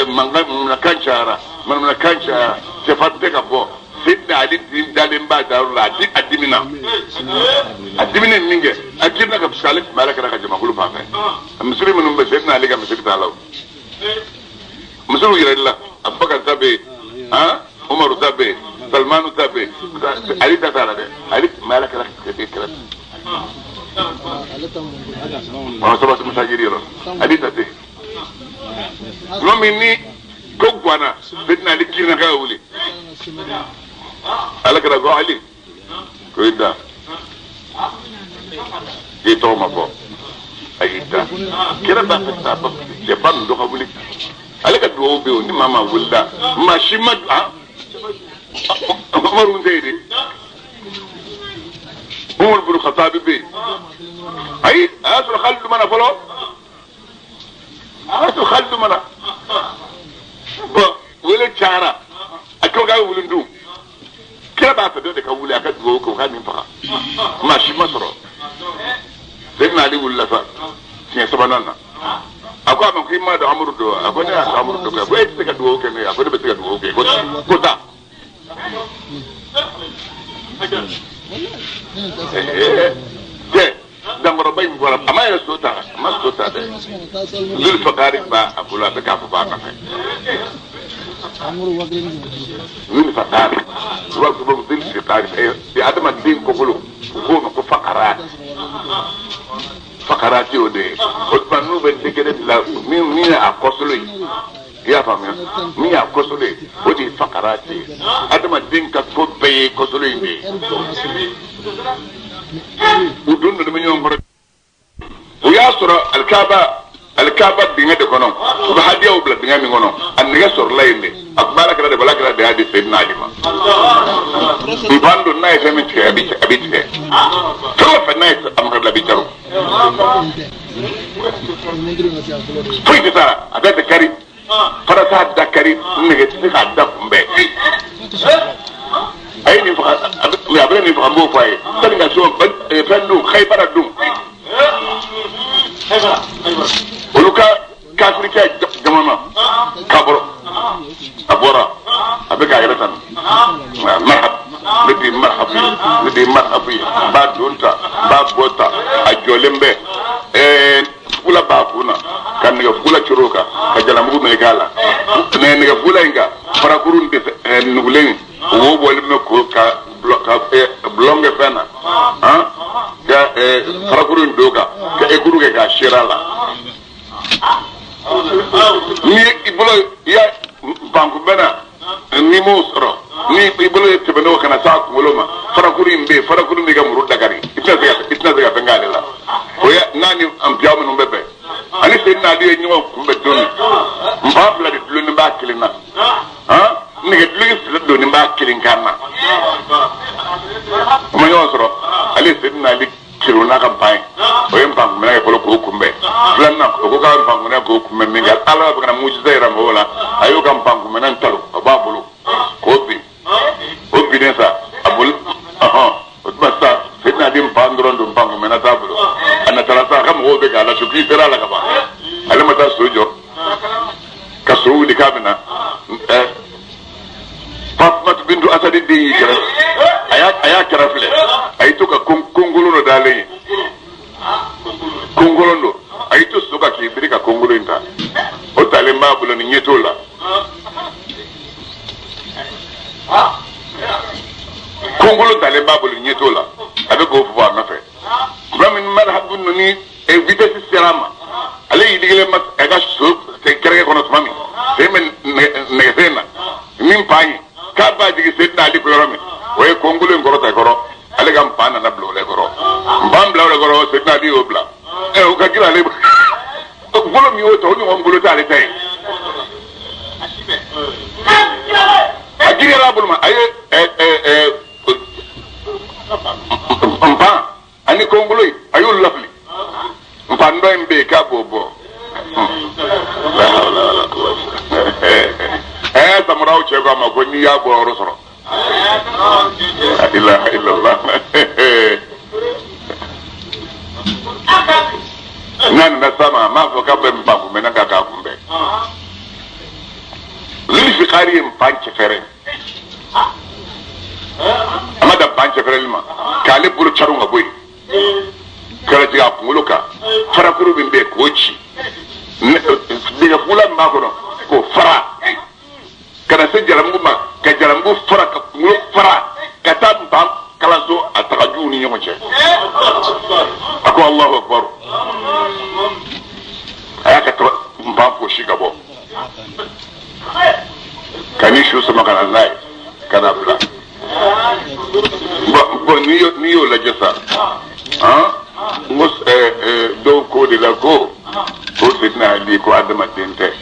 A: Mankan manamanakan cayara, manamanakan cayara, cɛfarin tɛ ka bɔ. Seydina Ali dalen b'a dayɔrɔ la, a dimina. A diminen min kɛ, a girinna ka ale tun bɛ ala kɛra ka jamakulu fan fɛ. Misiri minnu bɛ Seydina Ali ka misiri t'a la o. Misiriw yɛrɛ la, Abubakar ta bɛ yen, Umaru ta bɛ yen, Salimanu ta bɛ yen, Ali ta t'a la dɛ. Ali tun bɛ ala kɛra kɛrɛfɛ. Saba masajiri yɔrɔ, Ali ta tɛ yen. Tuma min ni ko guwanna, Seydina Ali girinna k'a wuli. Ala kɛra ko Ali, ko i da, k'i tɔgɔ ma fɔ, a y'i da. Kira b'a fɛ sa cɛba ninnu dɔ ka wuli. Ale ka duwawu bɛ yen, ni maa maa wulila, maa si ma Umaru tɛ yen de. Umaru bin Khattabi bɛ yen. Ayi, a y'a sɔrɔ Khalidu ma na fɔlɔ. A y'a sɔrɔ Khalidu ma na. Bɔn, wele cayara, a ko k'a bɛ wuli dun. Kira b'a fɛ dɔ de ka wuli a ka duwawu kɛ o ka nin faga. Maa si ma sɔrɔ. Seydina Ali wulila sa siɲɛ sabanan na. A ko a ma ko i m'a dɔn Amuru don wa? A ko ne y'a dɔn Amuru don. Ko e tɛ se ka duwawu kɛ ne ye. A ko ne bɛ se ka duwawu kɛ. Ko taa. Cɛ dankɔrɔba in bɔra, a ma yɛrɛ so ta, a ma so ta dɛ. Zulfakari b'a a bolo, a bɛ k'a fɔ b'a nɔfɛ. Zulfakari, u b'a fɔ ko Zulfakari, adamaden kɔkolo, u k'o ma ko fakara. Fakarati o de ye. O tuma n'u bɛ degré bila min ye a kɔsolo ye, i y'a faamuya, min y'a kɔsolo ye, o de ye fakarati ye. Adamaden ka ko bɛɛ ye kɔsolo in de ye. U dun donna bɛ ɲɔgɔn kɔrɔ. O y'a sɔrɔ alikaba Alikaba dingɛ de kɔnɔ, u bɛ hadiyaw bila dingɛ min kɔnɔ, a nɛgɛ sɔrɔla yen de. A tun bɛ ala kira de bolo, ala kira de y'a di Seydina Ali ma. Npan don, n'a ye fɛn min tigɛ, a bɛ tigɛ. Fɛn o fɛn n'a ye a makɛ bila, a bɛ caro. Foyi tɛ taa, a bɛɛ tɛ kari. Fara t'a da kari, nɛgɛ tɛ se k'a da kunbɛn. A ye nin faga, a bɛ nin faga, n b'o fɔ a ye. Sani ka so fɛn don, Khaybara don. Olu ka kafirikɛ jamana ka bɔrɔ, a bɔra, a bɛ k'a yɛrɛ tanu. Marhab, ne de ye marhabu ye, ne de ye marhabu ye. N b'a don ta, n b'a bɔ ta, a jɔlen bɛ. Fugula b'a kun na, ka nɛgɛ fugula coro kan, ka jalamugu meleke a la. Nɛgɛ fugula in kan, farakurun de nugulen, wo bɔlen bɛ ko ka bulon kɛ fɛn na, ka farakuru in don kan, ka ekuru kɛ k'a seri a la. Ni i bolo i ya bankunbɛnna, n'i m'o sɔrɔ, ni i bolo ye tɛmɛn'o kana s'a kunkolo ma, farakuru in bɛ yen, farakuru b'i ka muru dakari, i tɛna se ka fɛn k'ale la. O ye n'a ni npiya minnu bɛ bɛn, ani Seydina Ali ye ɲɔgɔn kunbɛn don min, npan fila de dulonnen b'a kelen na, nɛgɛ duloki fila donnen b'a kelen kan na. O ma ɲɔgɔn sɔrɔ, ale ye Seydina Ali kiri n'a ka ban ye. O ye npankunbɛnna ye fɔlɔ k'o kunbɛn. Filanan, o ko k'a npankunbɛnna k'o kunbɛn min kɛ, ala bɛ ka na mujisa yira mɔgɔw la, a y'o ka npankunbɛnna in talo, a b'a bolo k'o bin. O binnen sa, a boli, o tuma sisan Seydina Ali npan dɔrɔn don, npankunbɛnna t'a bolo. A natara sa, a ka mɔgɔw bɛ k'a lasu k'i sera a la ka ban. Ale ma taa so jɔ, ka so wuli k'a bɛ na. Fatumata bintu Asadi den y'i kɛrɛ, a y'a kɛrɛ filɛ, a y'i to ka kongolon dɔ dalen ye, kongolon don, a y'i to so kan k'i biri ka kongolon in ta, o talen b'a bolo ni ɲɛ t'o la. Kongolon talen b'a bolo ni ɲɛ t'o la, a bɛ k'o fɔ a nɔfɛ. Tuma min marhabu ni vitesse sera a ma, ale y'i digilen ma a ka so kɛrɛkɛ kɔnɔ tuma min, sen bɛ nɛgɛsen na min pan ye k'a b'a jigin Seydina Ali ko yɔrɔ min, o ye kongolo in kɔrɔta kɔrɔ, ale ka npan nana bila o de kɔrɔ, npan bila o de kɔrɔ, Seydina Ali y'o bila. O ka girin ale bolo min y'o ta, o ɲɔgɔn bolo t'ale ta ye. A girinyara a bolo ma, a ye npan ani kongolo in, a y'olu lafili. Npan dɔ in bɛ yen k'a b'o bɔ. Samaraw cɛ ko a ma ko n'i y'a bɔ yɔrɔ sɔrɔ. La ilaha illallah. N'a nana s'a ma, a m'a fɔ k'a bɛ npan kunbɛn k'a k'a kunbɛn. Zulfikari ye npan cɛfɛrɛ. A ma dan npan cɛfɛrɛli ma, k'ale bolo caron ka bɔ yen. Kɛra jigin a kunkolo kan, farakuru min bɛ yen k'o ci, nɛgɛfugula min b'a kɔnɔ k'o fara, ka na se jalamugu ma, ka jalamugu fara, ka kunkolo fara, ka taa npan kalanso a tagajuw ni ɲɔgɔn cɛ. A ko Alahu akibaru. A y'a ka npan fosi ka bɔ, ka ni su sama ka na n'a ye, ka na bila. Bon, n'i y'o lajɛ sa, n ko dɔw ko de la ko Seydina Ali ko adamaden tɛ,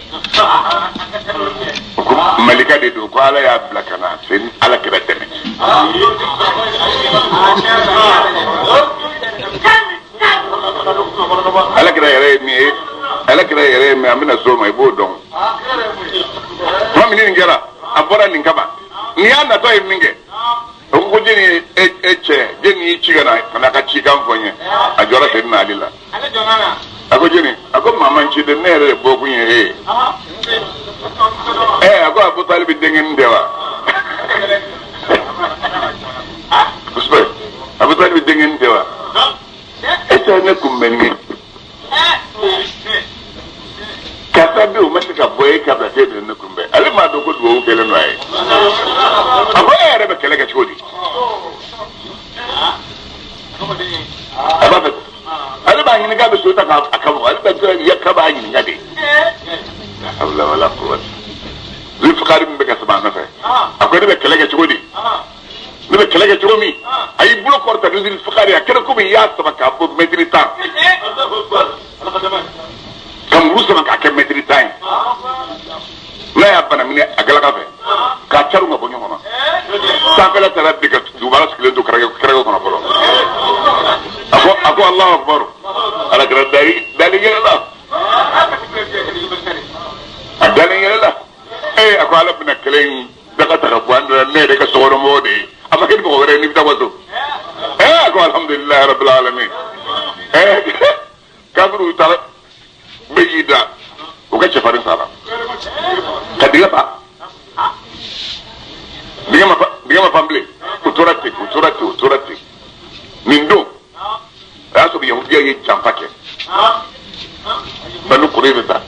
A: ko malika de don, ko ala y'a bila ka na se ala kira dɛmɛ. Ala kira yɛrɛ ye min ye, ala kira yɛrɛ ye min ye, an bɛna s'o ma, i b'o dɔn. Tuma min nin kɛra, a bɔra nin kama. Nin y'a natɔ ye min kɛ, o ko jɛni ye e cɛ, jɛni y'i ci ka na ka cikan fɔ n ye. A jɔra Seydina Ali la. A ko jɛni, a ko maa ma n ci dɛ, ne yɛrɛ de bɔkun ye e ye. A ko Abu Talibi denkɛnin tɛ wa? Kosɛbɛ, Abu Talibi denkɛnin tɛ wa? E tɛ ne kunbɛn nin ye. Karisa bɛ yen, o ma se ka bɔ e ka bila k'e bɛ ne kunbɛn. Ale m'a dɔn ko duwawu kɛlen don a ye. A ko e yɛrɛ bɛ kɛlɛ kɛ cogo di? A b'a fɛ, ale b'a ɲininka k'a bɛ so ta k'a ka bɔ, ale bɛ k'a b'a ɲininka de. La hawla wala quwwata. Zulfikari min bɛ ka sama a nɔfɛ, a ko ne bɛ kɛlɛ kɛ cogo di? Ne bɛ kɛlɛ kɛ cogo min, a y'i bolo kɔrɔta ni Zulfikari, a kɛra komi i y'a sama k'a bɔ mɛtiri 10. Ka muru muru sama k'a kɛ mɛtiri 10 ye. N'a y'a bana minɛ a galaka fɛ k'a carin ka bɔ ɲɔgɔn na. Sanfɛla taara bi ka dugumala sigilen to kɛrɛkɛ kɔnɔ fɔlɔ. A ko Alahu akibaru. Ala kɛra dali yɛlɛ la. A dalen yɛlɛ la. Ee a ko Ala bɛna kɛlɛ in daga ta ka bɔ an da ne yɛrɛ ka sokɔnɔmɔgɔw de ye. A ma kɛ ni mɔgɔ wɛrɛ ye n'i bɛ taa waso. Ee a ko alhamdulilayi rabil alamin. Ee kafiriw taara bɛɛ y'i da u ka cɛfarin sara. Ka dingɛ fa. Dingɛ ma fan bilen. U tora ten u tora ten u tora ten. Nin don o y'a sɔrɔ yahudiya ye janfa kɛ. Banu Kurayza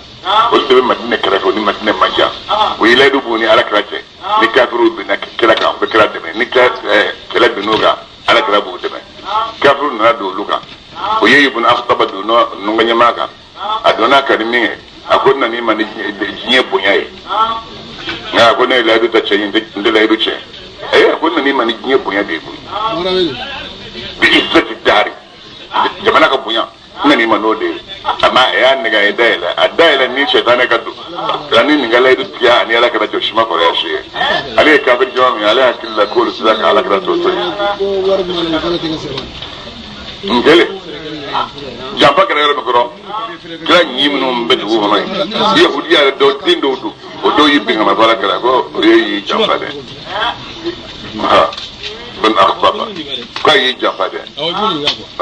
A: olu de bɛ Madinɛ kɛrɛfɛ o ni Madinɛ man jan. O ye layidu b'u ni Ala kira cɛ. Ni kafiriw binna kira kan u bɛ kira dɛmɛ. Ni kɛlɛ binn'u kan Ala kira b'u dɛmɛ. Kafiriw nana don olu kan. O ye Ibn Akhtaba don nɔgɔ ɲɛmaa kan. A donna a kan ni min ye a ko n nan'i ma ni diɲɛ bonya ye. Nka a ko ne ye layidu ta cɛ ye n tɛ layidu tiɲɛ. Ee a ko n nan'i ma ni diɲɛ bonya de ye koyi. Bi izzati dari. Jamana ka bonya. N nan'i ma n'o de ye. A ma a y'a nɛgɛ a ye dayɛlɛ a dayɛlɛ ni sɛtanɛ ka don ani nin ka layidu tigɛ ani Ala kira cɛ o si ma kɔrɔya si ye. Ale ye kafiri jama min ye ale hakili la k'olu sera ka Ala kira to yen. N kelen janfa kɛra yɔrɔ min kɔrɔ kira ɲi minnu bɛ dugu kɔnɔ yen yahudiya yɛrɛ dɔw den dɔw don o dɔw y'i bin ka na fɔ Ala kira ko o ye y'i janfa dɛ. Ben Akhtaba k'a y'i janfa dɛ. O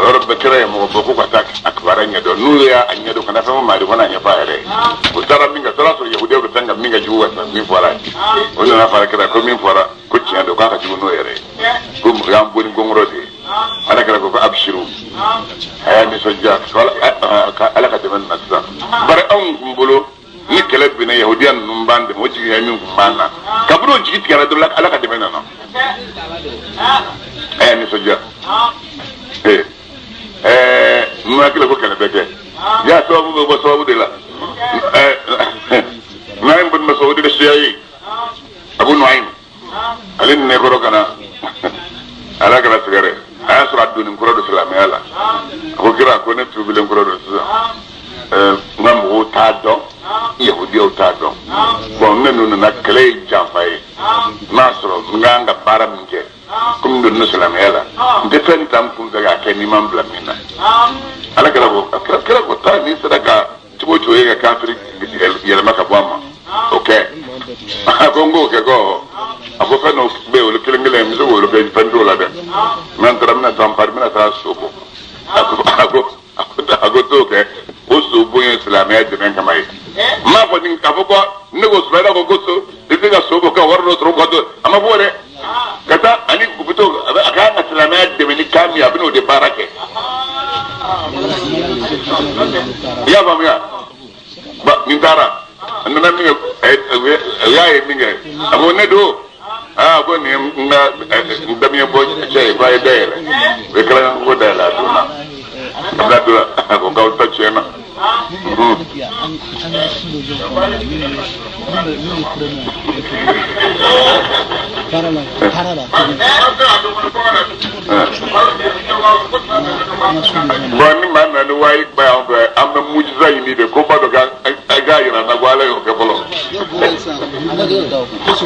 A: yɔrɔ bɛɛ kira ye mɔgɔ bɔ ko ka taa a kibaruya ɲɛdɔn n'u y'a ɲɛdɔn ka na fɛn fɔ maa de ko n'a ɲɛfɔ a yɛrɛ ye. O taara min kɛ taara sɔrɔ yahudiyaw bɛ fɛn ka min ka jugu ka tɛmɛ min fɔra ye. O nana fɔ Ala kira ko min fɔra ko tiɲɛ don k'a ka jugu n'o yɛrɛ ye. Ko o y'an bɔ ni gɔngɔrɔ de ye. Ala kira ko abshiru. A y'a nisɔndiya Ala ka dɛmɛ nana sisan. Bari anw kun bolo ni kɛlɛ binna yahudiya ninnu b'an dɛmɛ o jigiya min kun b'an na kabini o jigi tigɛra dɔrɔn Ala ka dɛmɛ nana. A y'a nisɔndiya. N hakili ko kɛlɛ bɛ kɛ. Ya sababu bɛ bɔ sababu de la. Nu'aym bin Mas'ud de siya ye. Abu Nu'aym. Ale ni ne kɔrɔ ka na Ala kɛra sɛgɛrɛ. A y'a sɔrɔ a donni kɔrɔ don silamɛya la. A ko kira ko ne tuubilen kɔrɔ don sisan. N ka mɔgɔw t'a dɔn yahudiyaw t'a dɔn. Bon ne ninnu nana kɛlɛ ye janfa ye. N'a sɔrɔ n k'an ka baara min kɛ komi n donna silamɛya la n tɛ fɛn ta n kun fɛ k'a kɛ n'i ma n bila min na. Ala kɛra ko kira ko taa n'i sera ka cogo o cogo ye ka kafiri yɛlɛma ka bɔ a ma o kɛ. A ko n k'o kɛ ko a ko fɛn dɔw bɛ yen olu kelen kelen n bɛ se k'olu kɛ fɛn t'o la dɛ. N'an taara n bɛna taa n pari n bɛna taa so bɔ. A ko t'o kɛ o so bon ye silamɛya dɛmɛ kama ye. N m'a fɔ nin k'a fɔ ko ne ko Sumayila ko so i bɛ se ka so bɔ ka wari dɔ sɔrɔ ka to a ma fɔ dɛ. Ka taa ani u bɛ to a kan ka silamɛya dɛmɛ ni kan min ye a bɛ n'o de baara kɛ. I y'a faamuya? Nin taara a nana min kɛ o y'a ye min kɛ a ko ne don aa ko nin ye n ka n damiɲɛ bɔ cɛ ye k'a ye dayɛlɛ o ye kɛra ko dayɛlɛ a donna a bɛna don a ko k'aw ta tiɲɛ na. Bon ni maa nana ni wayi ba y'an fɛ an bɛ mujiza ɲini de ko ba dɔ ka a k'a yira n na ko Ala y'o kɛ fɔlɔ.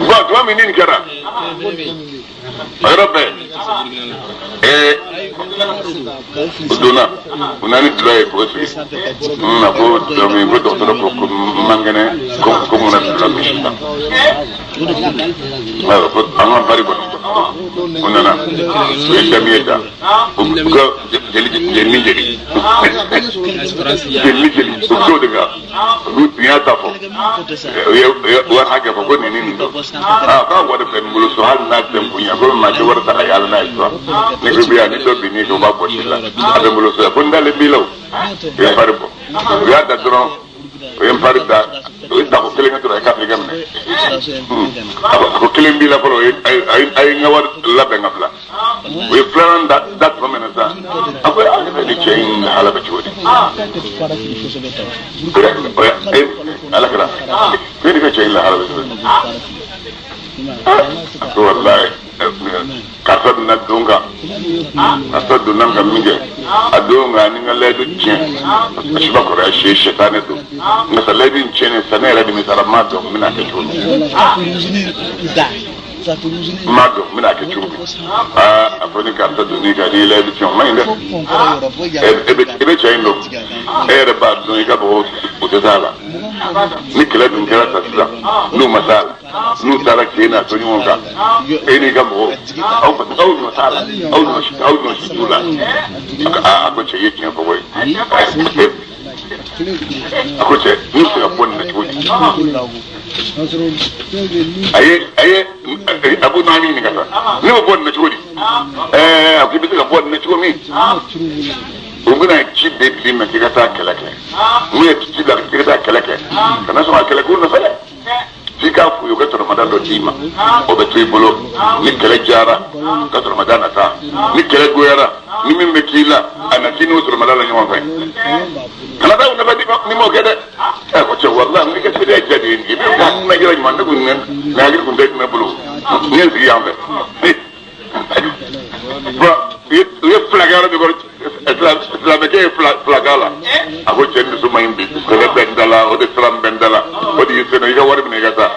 A: Bon tuma min ni nin kɛra a yɔrɔ bɛɛ o donna u nana ni dulɔ ye k'o sigi a ko dulɔ min ko dɔgɔtɔrɔ ko ko man kɛnɛ ko mun na dulɔ min sisan ayiwa ko an ka bari kɔnɔ o nana u ye damiye ta u ka jeli jeli jeli jeli jeli u t'o de kan olu tun y'a ta fɔ u ye wari hakɛ fɔ ko nin ni nin don aa k'a wari filɛ nin bolo so hali n'a tɛ n bonya ko maa tɛ wari ta ka yaala n'a ye sisan ne ko bi yan ni dɔ binn'i kan u b'a bɔsi la a bɛ n bolo so yan ko n dalen b'i la o u ye pari bɔ u y'a da dɔrɔn o ye pari da o ye dako kelen kɛ dɔrɔn a ye kafirikɛ minɛ a ko kelen b'i la fɔlɔ o ye a ye n ka wari labɛn ka bila o ye filanan da tuma min na sisan a ko a ne ni cɛ in lahala bɛ cogo di ala kɛra ne ni ka cɛ in lahala bɛ cogo di a ko walayi karisa bɛna don kan A tɔ donna n kan min kɛ a don nka ni n ka layidu tiɲɛ a si ma kɔrɔya si ye sɛtanɛ don nka sa layidu in tiɲɛnen sa ne yɛrɛ nimisara n m'a dɔn n bɛna kɛ cogo min n m'a dɔn n bɛna kɛ cogo min aa a fɔ ni karisa donn'i kan n'i ye layidu tiɲɛ o man ɲi dɛ e bɛ cɛ in dɔn e yɛrɛ b'a dɔn i ka mɔgɔw o tɛ s'a la ni kɛlɛ dun kɛra ta sisan n'u ma s'a la n'u taara k'e n'a to ɲɔgɔn kan e n'i ka mɔgɔw aw aw nɔ t'a la aw nɔ si aw nɔ si t'u la a ko cɛ i ye tiɲɛ fɔ koyi a ko cɛ n bɛ se ka bɔ nin na cogo di a ye Abu Naami ɲininka sa ne bɛ bɔ nin na cogo di a ko i bɛ se ka bɔ nin na cogo min u bɛna ci de bil'i ma k'i ka taa kɛlɛ kɛ n'u ye ci bila k'i ka taa kɛlɛ kɛ kana sɔn ka kɛlɛ k'u nɔfɛ dɛ f'i k'a f'u ye u ka tɔnɔmada dɔ d'i ma o bɛ to i bolo ni kɛlɛ diyara ka tɔnɔmada na taa ni kɛlɛ goyara ni min bɛ k'i la a na k'i n'o tɔnɔmada la ɲɔgɔn fɛ kana taa u nɔfɛ n'i m'o kɛ dɛ ɛ ko cɛ walahi n ka seereya diya de ye nin ye i bɛ ka kuma jira ɲuman ne kun ne hakili kun tɛ ne bolo n ye n sigi yan fɛ bon u ye fila kɛ yɔrɔ min kɔrɔ silamɛkɛ ye fila k'a la a ko cɛ dusu man ɲi bi kɛlɛ bɛ n da la o de siran bɛ n da la o de y'i sen i ka wari minɛ i ka taa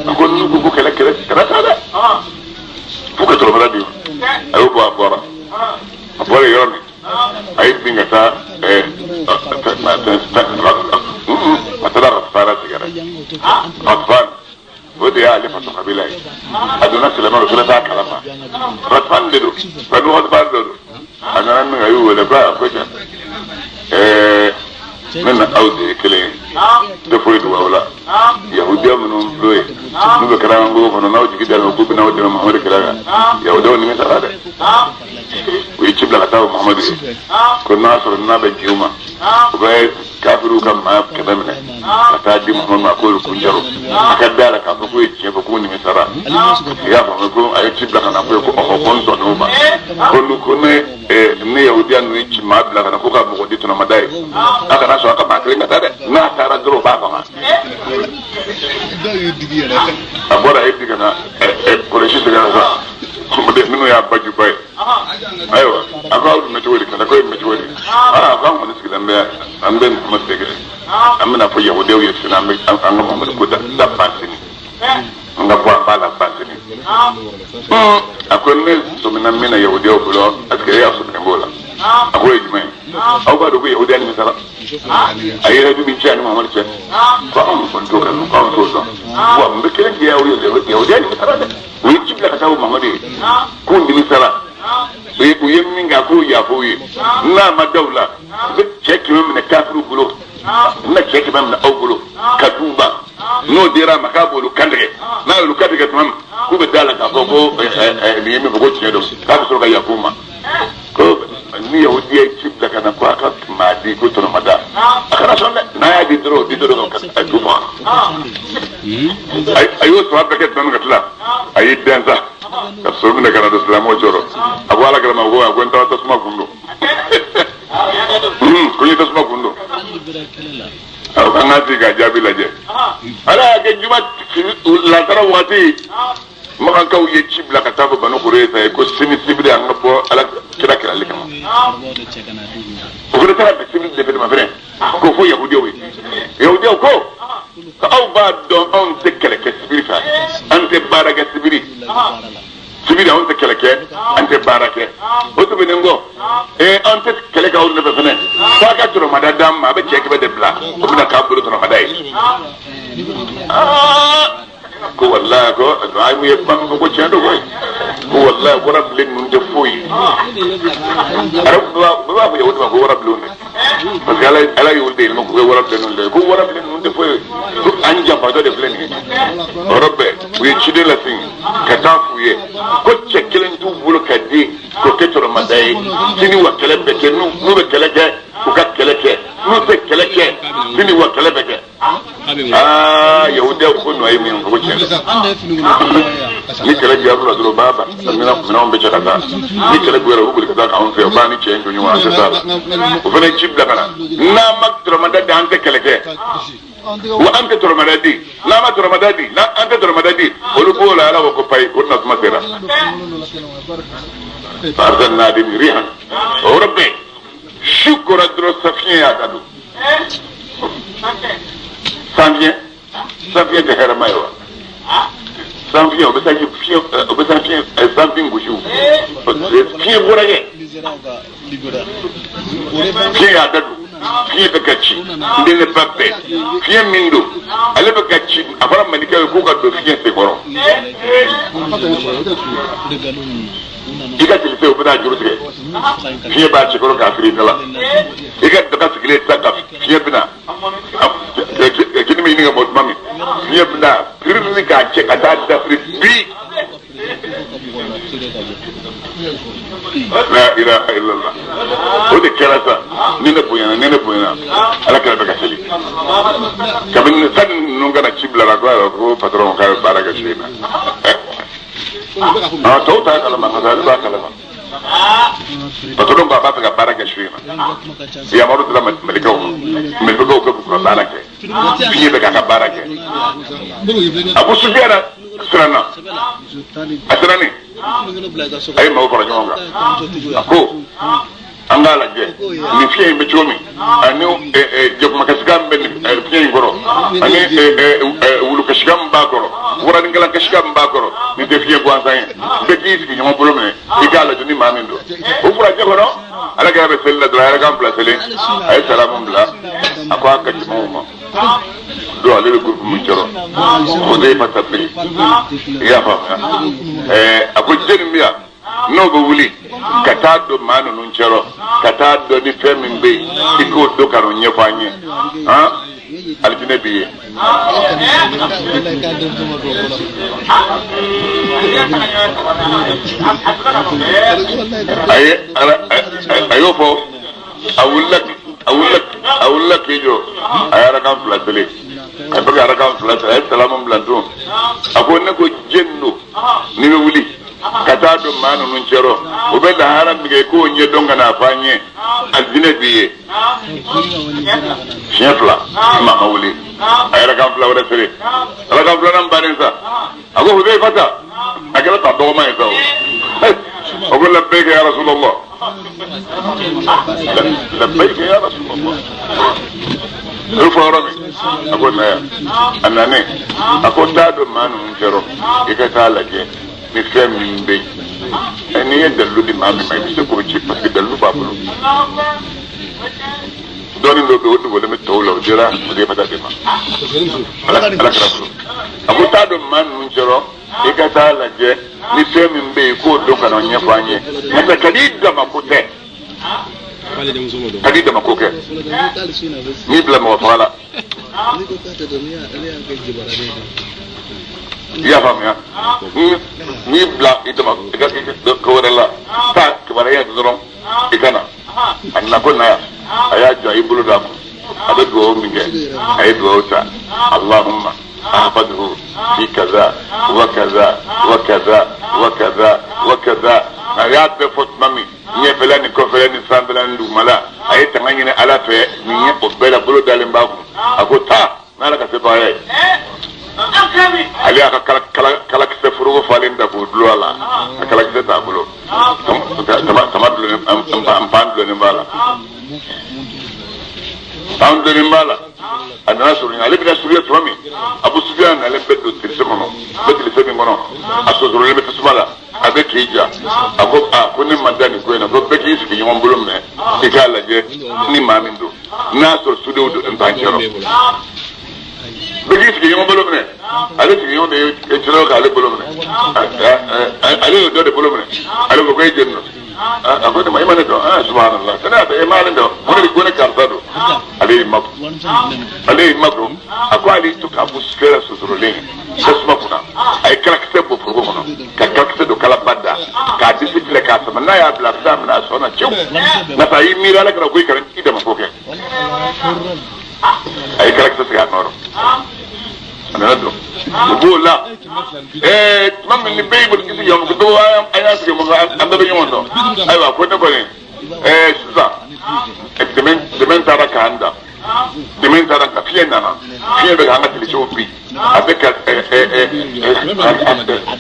A: a ko n'u ko ko kɛlɛ kɛlɛ kana taa dɛ f'u ka tɔrɔmɔda di a y'o bɔ a bɔra a bɔra yɔrɔ min a ye bin ka taa a taara Ghatafana sɛgɛrɛ Ghatafan o de y'ale faso kabila ye a donna silamɛ o fana t'a kalama Ghatafan de don Banu Ghatafan de don a nana min a y'u wele ko a ko cɛ ne na aw de ye kelen ye n tɛ foyi dogo aw la yahudiya minnu filɛ ye n'u bɛ karanko kɔnɔ n'aw jigi dalen k'u bɛna aw dɛmɛ Muhamadu kɛlɛ kan yahudiyaw nimisara dɛ u ye ci bila ka taa o Muhamadu ye ko n'a sɔrɔ n'a bɛ jigin u ma u bɛ kafiriw ka maa 100 minɛ ka taa di Muhamadu ma k'olu kun jaro a ka da la k'a fɔ k'u ye tiɲɛ fɔ k'u nimisara i y'a faamu ko a ye ci bila ka na fɔ ye ko ɔhɔ ko n sɔnn'o ma ko nu ko ne ne yahudiya ninnu ye ci maa bila ka na ko ka mɔgɔ di tɔnɔmada ye a kana sɔn a ka maa kelen ka taa dɛ n'a taara dɔrɔn u b'a faga a bɔra a ye di ka na kɔlɔsi sɛgɛrɛ sa minnu y'a bajuba ye ayiwa a ko aw dun bɛ cogo di kɛlɛ ko in bɛ cogo di aa ko an kɔni sigilen bɛ an bɛ Muhamadu sɛgɛrɛ an bɛna fɔ yahudiyaw ye sini an bɛ an ka Muhamadu ko da ban sini an ka bɔ an b'a la ban sini a ko ne sɔmina min na yahudiyaw bolo est ce que e y'a sɔmina b'o la a ko o ye jumɛn ye aw b'a dɔn ko yahudiya nimisara a ye layidu min cɛ ani Muhamadu cɛ ko anw kɔni t'o kɛ ko anw t'o dɔn wa n bɛ kelen k'i y'aw ye yahudiya nimisara dɛ u ye ci bila ka taa o Muhamadu ye k'u nimisara u ye min kɛ k'o yafa u ye n'a ma da u la u bɛ cɛ 100 minɛ kafiriw bolo u bɛna cɛ 100 minɛ aw bolo ka d'u ma n'o dira a ma k'a b'olu kantigɛ n'a y'olu kantigɛ tuma min k'u bɛ da la k'a fɔ ko nin ye min fɔ ko tiɲɛ don k'a bɛ sɔrɔ ka yafa u ma ko ni yahudiya ye ci bila ka na ko a ka maa di ko tɔnɔmada a kana sɔn dɛ n'a y'a di dɔrɔn o di dɔrɔn ka du faga a y'o sɔrɔ a bɛɛ kɛ tuma min ka tila a y'i dɛn sa ka so minɛ ka na don silamɛw cɛrɔ a ko ala kɛra ma ko a ko n taara tasuma kun don ko n ye tasuma kun don an k'a sigi ka jaabi lajɛ ala y'a kɛ juma lansara waati makankaw ye ci bila ka taa fɔ Banu Kureza ye ko sini sibiri an ka bɔ ala kira kɛlɛli kama o fana taara bɛn sibiri de fana ma fɛnɛ k'o fɔ yahudiyaw ye yahudiyaw ko aw b'a dɔn anw tɛ kɛlɛ kɛ sibiri fɛ an tɛ baara kɛ sibiri sibiri anw tɛ kɛlɛ kɛ an tɛ baara kɛ o tɛmɛnen kɔ an tɛ kɛlɛ kɛ aw nɔfɛ fɛnɛ f'a ka tɔnɔmada d'an ma a bɛ cɛ 100 de bila o bɛna k'an bolo tɔnɔmada ye ko walayi ko a ye kuma min fɔ ko tiɲɛ don koyi ko walayi warabilen ninnu tɛ foyi ye arabu bɛɛ b'a fɔ yahudu ma ko warabilenw dɛ parce que ala y'olu de yɛlɛma k'u kɛ warabilen ninnu de ko warabilen ninnu tɛ foyi ye ko an janfatɔ de filɛ nin ye o yɔrɔ bɛɛ u ye ciden lasegin ka taa f'u ye ko cɛ kelen t'u bolo ka di k'o kɛ tɔnɔmada ye sini wa kɛlɛ bɛ kɛ n'u bɛ kɛlɛ kɛ u ka kɛlɛ kɛ n'u tɛ kɛlɛ kɛ sini wa kɛlɛ bɛ kɛ aa yahudiyaw ko nɔ ye min fɔ ko tiɲɛ ni kɛlɛ diyara la dɔrɔn b'a ban minɛnw bɛ cɛ ka taa ni kɛlɛ goyara u bɛ boli ka taa k'anw fɛ u b'a ni cɛ in to ɲɔgɔn an tɛ s'a la o fana ye ci bila ka na n'an ma tɔrɔmada di an tɛ kɛlɛ kɛ wa an tɛ tɔrɔmada di n'an ma tɔrɔmada di n'an tɛ tɔrɔmada di olu b'o la ala ko ko payi o tɛna kuma sera. Arsalna alayhim rihan. O yɔrɔ bɛɛ su kora dɔrɔn safiɲɛ y'a da don. Sanfiɲɛ sanfiɲɛ tɛ hɛrɛma ye wa? Sanfiɲɛ o bɛ se fiɲɛ o bɛ se fiɲɛ sanfin gosi o. Fiɲɛ bɔra kɛ. Fiɲɛ y'a da don. Fiɲɛ bɛ ka ci n den ba bɛɛ fiɲɛ min don ale bɛ ka ci a fɔra maninkaw ye k'u ka don fiɲɛ senkɔrɔ. I ka tilise o bɛ taa juru tigɛ fiɲɛ b'a cɛkɔrɔ k'a firi i da la i ka daga sigilen sisan ka fiɲɛ bɛna kini bɛ ɲini ka bɔ tuma min fiɲɛ bɛna pirili k'a cɛ ka taa dafiri bi. La ilaha illallah. O de kɛra sa ni ne bonyana ni ne bonyana ala kɛra bɛ ka seli kabini sani ninnu kana ci bila la ko ayiwa ko patron k'a bɛ baara kɛ su in na. Ah tɔw t'a kalama nka ale b'a kalama. Patron ko a b'a fɛ ka baara kɛ su in na. Yamaru dira malikaw ma malikaw ka k'u ka baara kɛ fiɲɛ bɛ k'a ka baara kɛ. Abu Sufiyana siranna a sirannen a ye maaw fara ɲɔgɔn kan a ko an k'a lajɛ nin fiɲɛ in bɛ cogo min ani jakumakasikan min bɛ nin fiɲɛ in kɔrɔ ani wulukasikan min b'a kɔrɔ waraninkalan min b'a kɔrɔ nin tɛ fiɲɛ gansan ye bɛɛ k'i sigi ɲɔgɔn bolo minɛ i k'a lajɛ ni maa min don o furajɛ kɔnɔ ala kɛra bɛ seli la dɔrɔn a yɛrɛ kan fila seli a ye salamu bila a ko a ka jamaw ma don ale bɛ gurupu min cɔrɔ o de ye fasa biri i y'a faamuya a ko jɛni bɛ yan n'o bɛ wuli ka taa don maa ninnu cɛrɔ ka taa dɔn ni fɛn min bɛ yen i k'o dɔn ka n'o ɲɛfɔ an ye han alijinɛ b'i ye. A ye ala a y'o fɔ a wulila a wulila a wulila k'i jɔ a ye arakan fila seli a bɛ ka arakan fila seli a ye salamu bila tun a ko ne ko jɛni don n'i bɛ wuli ka taa don maa ninnu cɛrɔ o bɛ lahara min kɛ i k'o ɲɛdɔn ka n'a fɔ an ye alijinɛ b'i ye siɲɛ fila maa ma wuli a ye arakan fila wɛrɛ seli arakan filanan bannen sa a ko Hudayfata a kɛra ta dɔgɔma ye sa o o ko labbayka ya Rasulallah labbayka ya Rasulallah o fɔ yɔrɔ min a ko na yan a nanen a ko taa don maa ninnu cɛrɔ i ka taa lajɛ ni fɛn min bɛ yen n'i ye dalilu di maa min ma i bɛ se k'o ci parce que dalilu b'a bolo dɔɔni dɔ bɛ yen o dogolen bɛ tɔw la o dira Hudayfata de ma ala kɛra bolo a ko taa don maa ninnu cɛrɔ i ka taa lajɛ ni fɛn min bɛ yen k'o dɔn ka n'o ɲɛfɔ an ye n'o tɛ ka n'i dama ko tɛ ka n'i dama ko kɛ n'i bila mɔgɔ faga la i y'a faamuya n'i bila i dama i ka ko wɛrɛ la taa kibaruya dɔrɔn i ka na a nana ko na yan a y'a jɔ a y'i bolo d'a kun a bɛ dugawu min kɛ a ye dugawu ta Allahumma ahfadhu fi kaza wa kaza wa kaza wa kaza wa kaza a y'a bɛɛ fɔ tuma min ɲɛfɛla ni kɔfɛla ni sanfɛla ni dugumala a ye tanga ɲini Ala fɛ nin ye o bɛɛ la bolo dalen b'a kun a ko taa n'Ala ka sebaaya ye ale y'a ka kalakisɛ foroko falen ta k'o dulon a la a kalakisɛ t'a bolo tama dulonnen npan dulonnen b'a la npan dulonnen b'a la a nana surunya ale bɛna surunya tuma min Abu Sufiyan nalen bɛ don tilise kɔnɔ bɛ tilise min kɔnɔ a sosorolen bɛ tasuma la a bɛ k'i ja a ko a ko ne ma da nin ko in na ko bɛɛ k'i sigi ɲɔgɔn bolo minɛ i k'a lajɛ ni maa min don n'a sɔrɔ sodenw don npan cɛrɔ bɛɛ k'i sigi ɲɔgɔn bolo minɛ ale sigiɲɔgɔn de ye cɛrɔ k'ale bolo minɛ ale y'o dɔ de bolo minɛ ale ko ko e jeni don a ko ne ma e ma ne dɔn aa subhanallah sani a e ma ne dɔn ko ne de ko ne karisa don ale y'i makun ale y'i makun a ko ale y'i to k'a bɔ sufɛla sosorolen tasuma kunna a ye kalakisɛ bɔ foroko kɔnɔ ka kalakisɛ don kalaba da k'a disi filɛ k'a sama n'a y'a bila a bɛ taa minɛ a sɔn na cew n'o tɛ a y'i miiri ala kana ko i kana i dama ko kɛ a ye kalakisɛ sigi a nɔ rɔ a nana don u b'o la tuma min ni bɛɛ y'i bolo kisi ɲɔgɔn ma ko an y'an sigi mɔgɔ an bɛɛ bɛ ɲɔgɔn dɔn ayiwa ko ne kɔni sisan dɛmɛ taara k'an dan dɛmɛ taara ka fiɲɛ nana fiɲɛ bɛ k'an ka tilisew bi a bɛ ka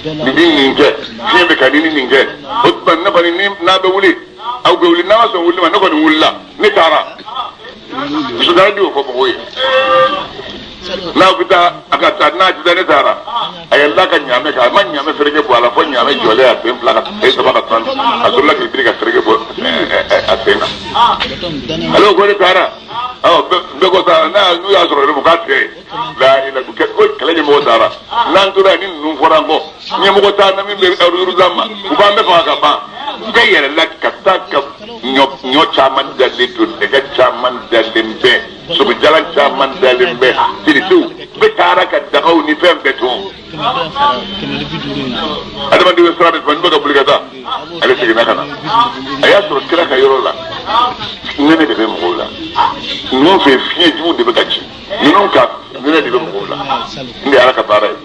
A: nin nin kɛ Fiɲɛ bɛ ka ni nin kɛ o tuma ne kɔni ni n'a bɛ wuli aw bɛ wuli n'a ma sɔn wuli ma ne kɔni wulila ne taara musodara di o fɔ mɔgɔw ye n'a bɛ taa a ka taa n'a ti taa ne taara a yɛlɛla ka ɲaamɛ kan a ma ɲaamɛ fereke bɔ a la fo ɲaamɛ jɔlen a sen fila ka sen saba ka tan a sɔrɔla k'i biri ka fereke bɔ a sen na ale ko ne taara bɛɛ ko taa n'u y'a sɔrɔ yɛrɛ k'a tigɛ la ila ko kɛlɛ ɲɛmɔgɔ taara n'an tora yen ni ninnu fɔra an kɔ ɲɛmɔgɔ t'an na min bɛ ɛrɛ ma u b'an bɛɛ faga ka ban bɛɛ yɛlɛla ka taa ka ɲɔ caman dalen to nɛgɛ caman dalen bɛɛ sogojalan caman dalen bɛ kirisiw bɛɛ taara ka dagaw ni fɛn bɛɛ to adamaden bɛ sira min fɛ n bɛ ka boli ka taa ale seginna ka na a y'a sɔrɔ kira ka yɔrɔ la nɛnɛ de bɛ mɔgɔw la ninnu fɛ fiɲɛ jugu de bɛ ka ci ninnu ka nɛnɛ de bɛ mɔgɔw la n de ye ala ka baara ye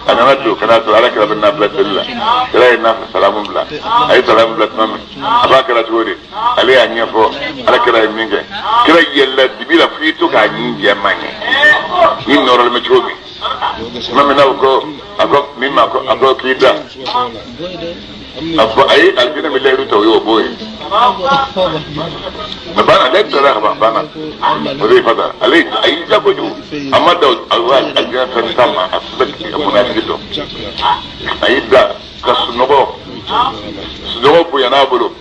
A: a nana don ka n'a sɔrɔ ala kira bɛ nafila seli la kira ye nafila salamu bila a ye salamu bila tuma min a b'a kɛra cogo di ale y'a ɲɛfɔ ala kira ye min kɛ kira yɛlɛla dibi la f'i to k'a ɲin jɛman ye ni nɔrɔlen bɛ cogo min tuma min na o ko a ko min ma ko a ko k'i da a fɔ ayi alijinɛ bɛ layidu ta o y'o b'o ye mɛ banna ale taara ka ban banna o de ye fasa ale a y'i ja kojugu a ma da a ko alijinɛ fɛn t'a ma a bɛ munafiki dɔn a y'i da ka sunɔgɔ sunɔgɔ bonyana a bolo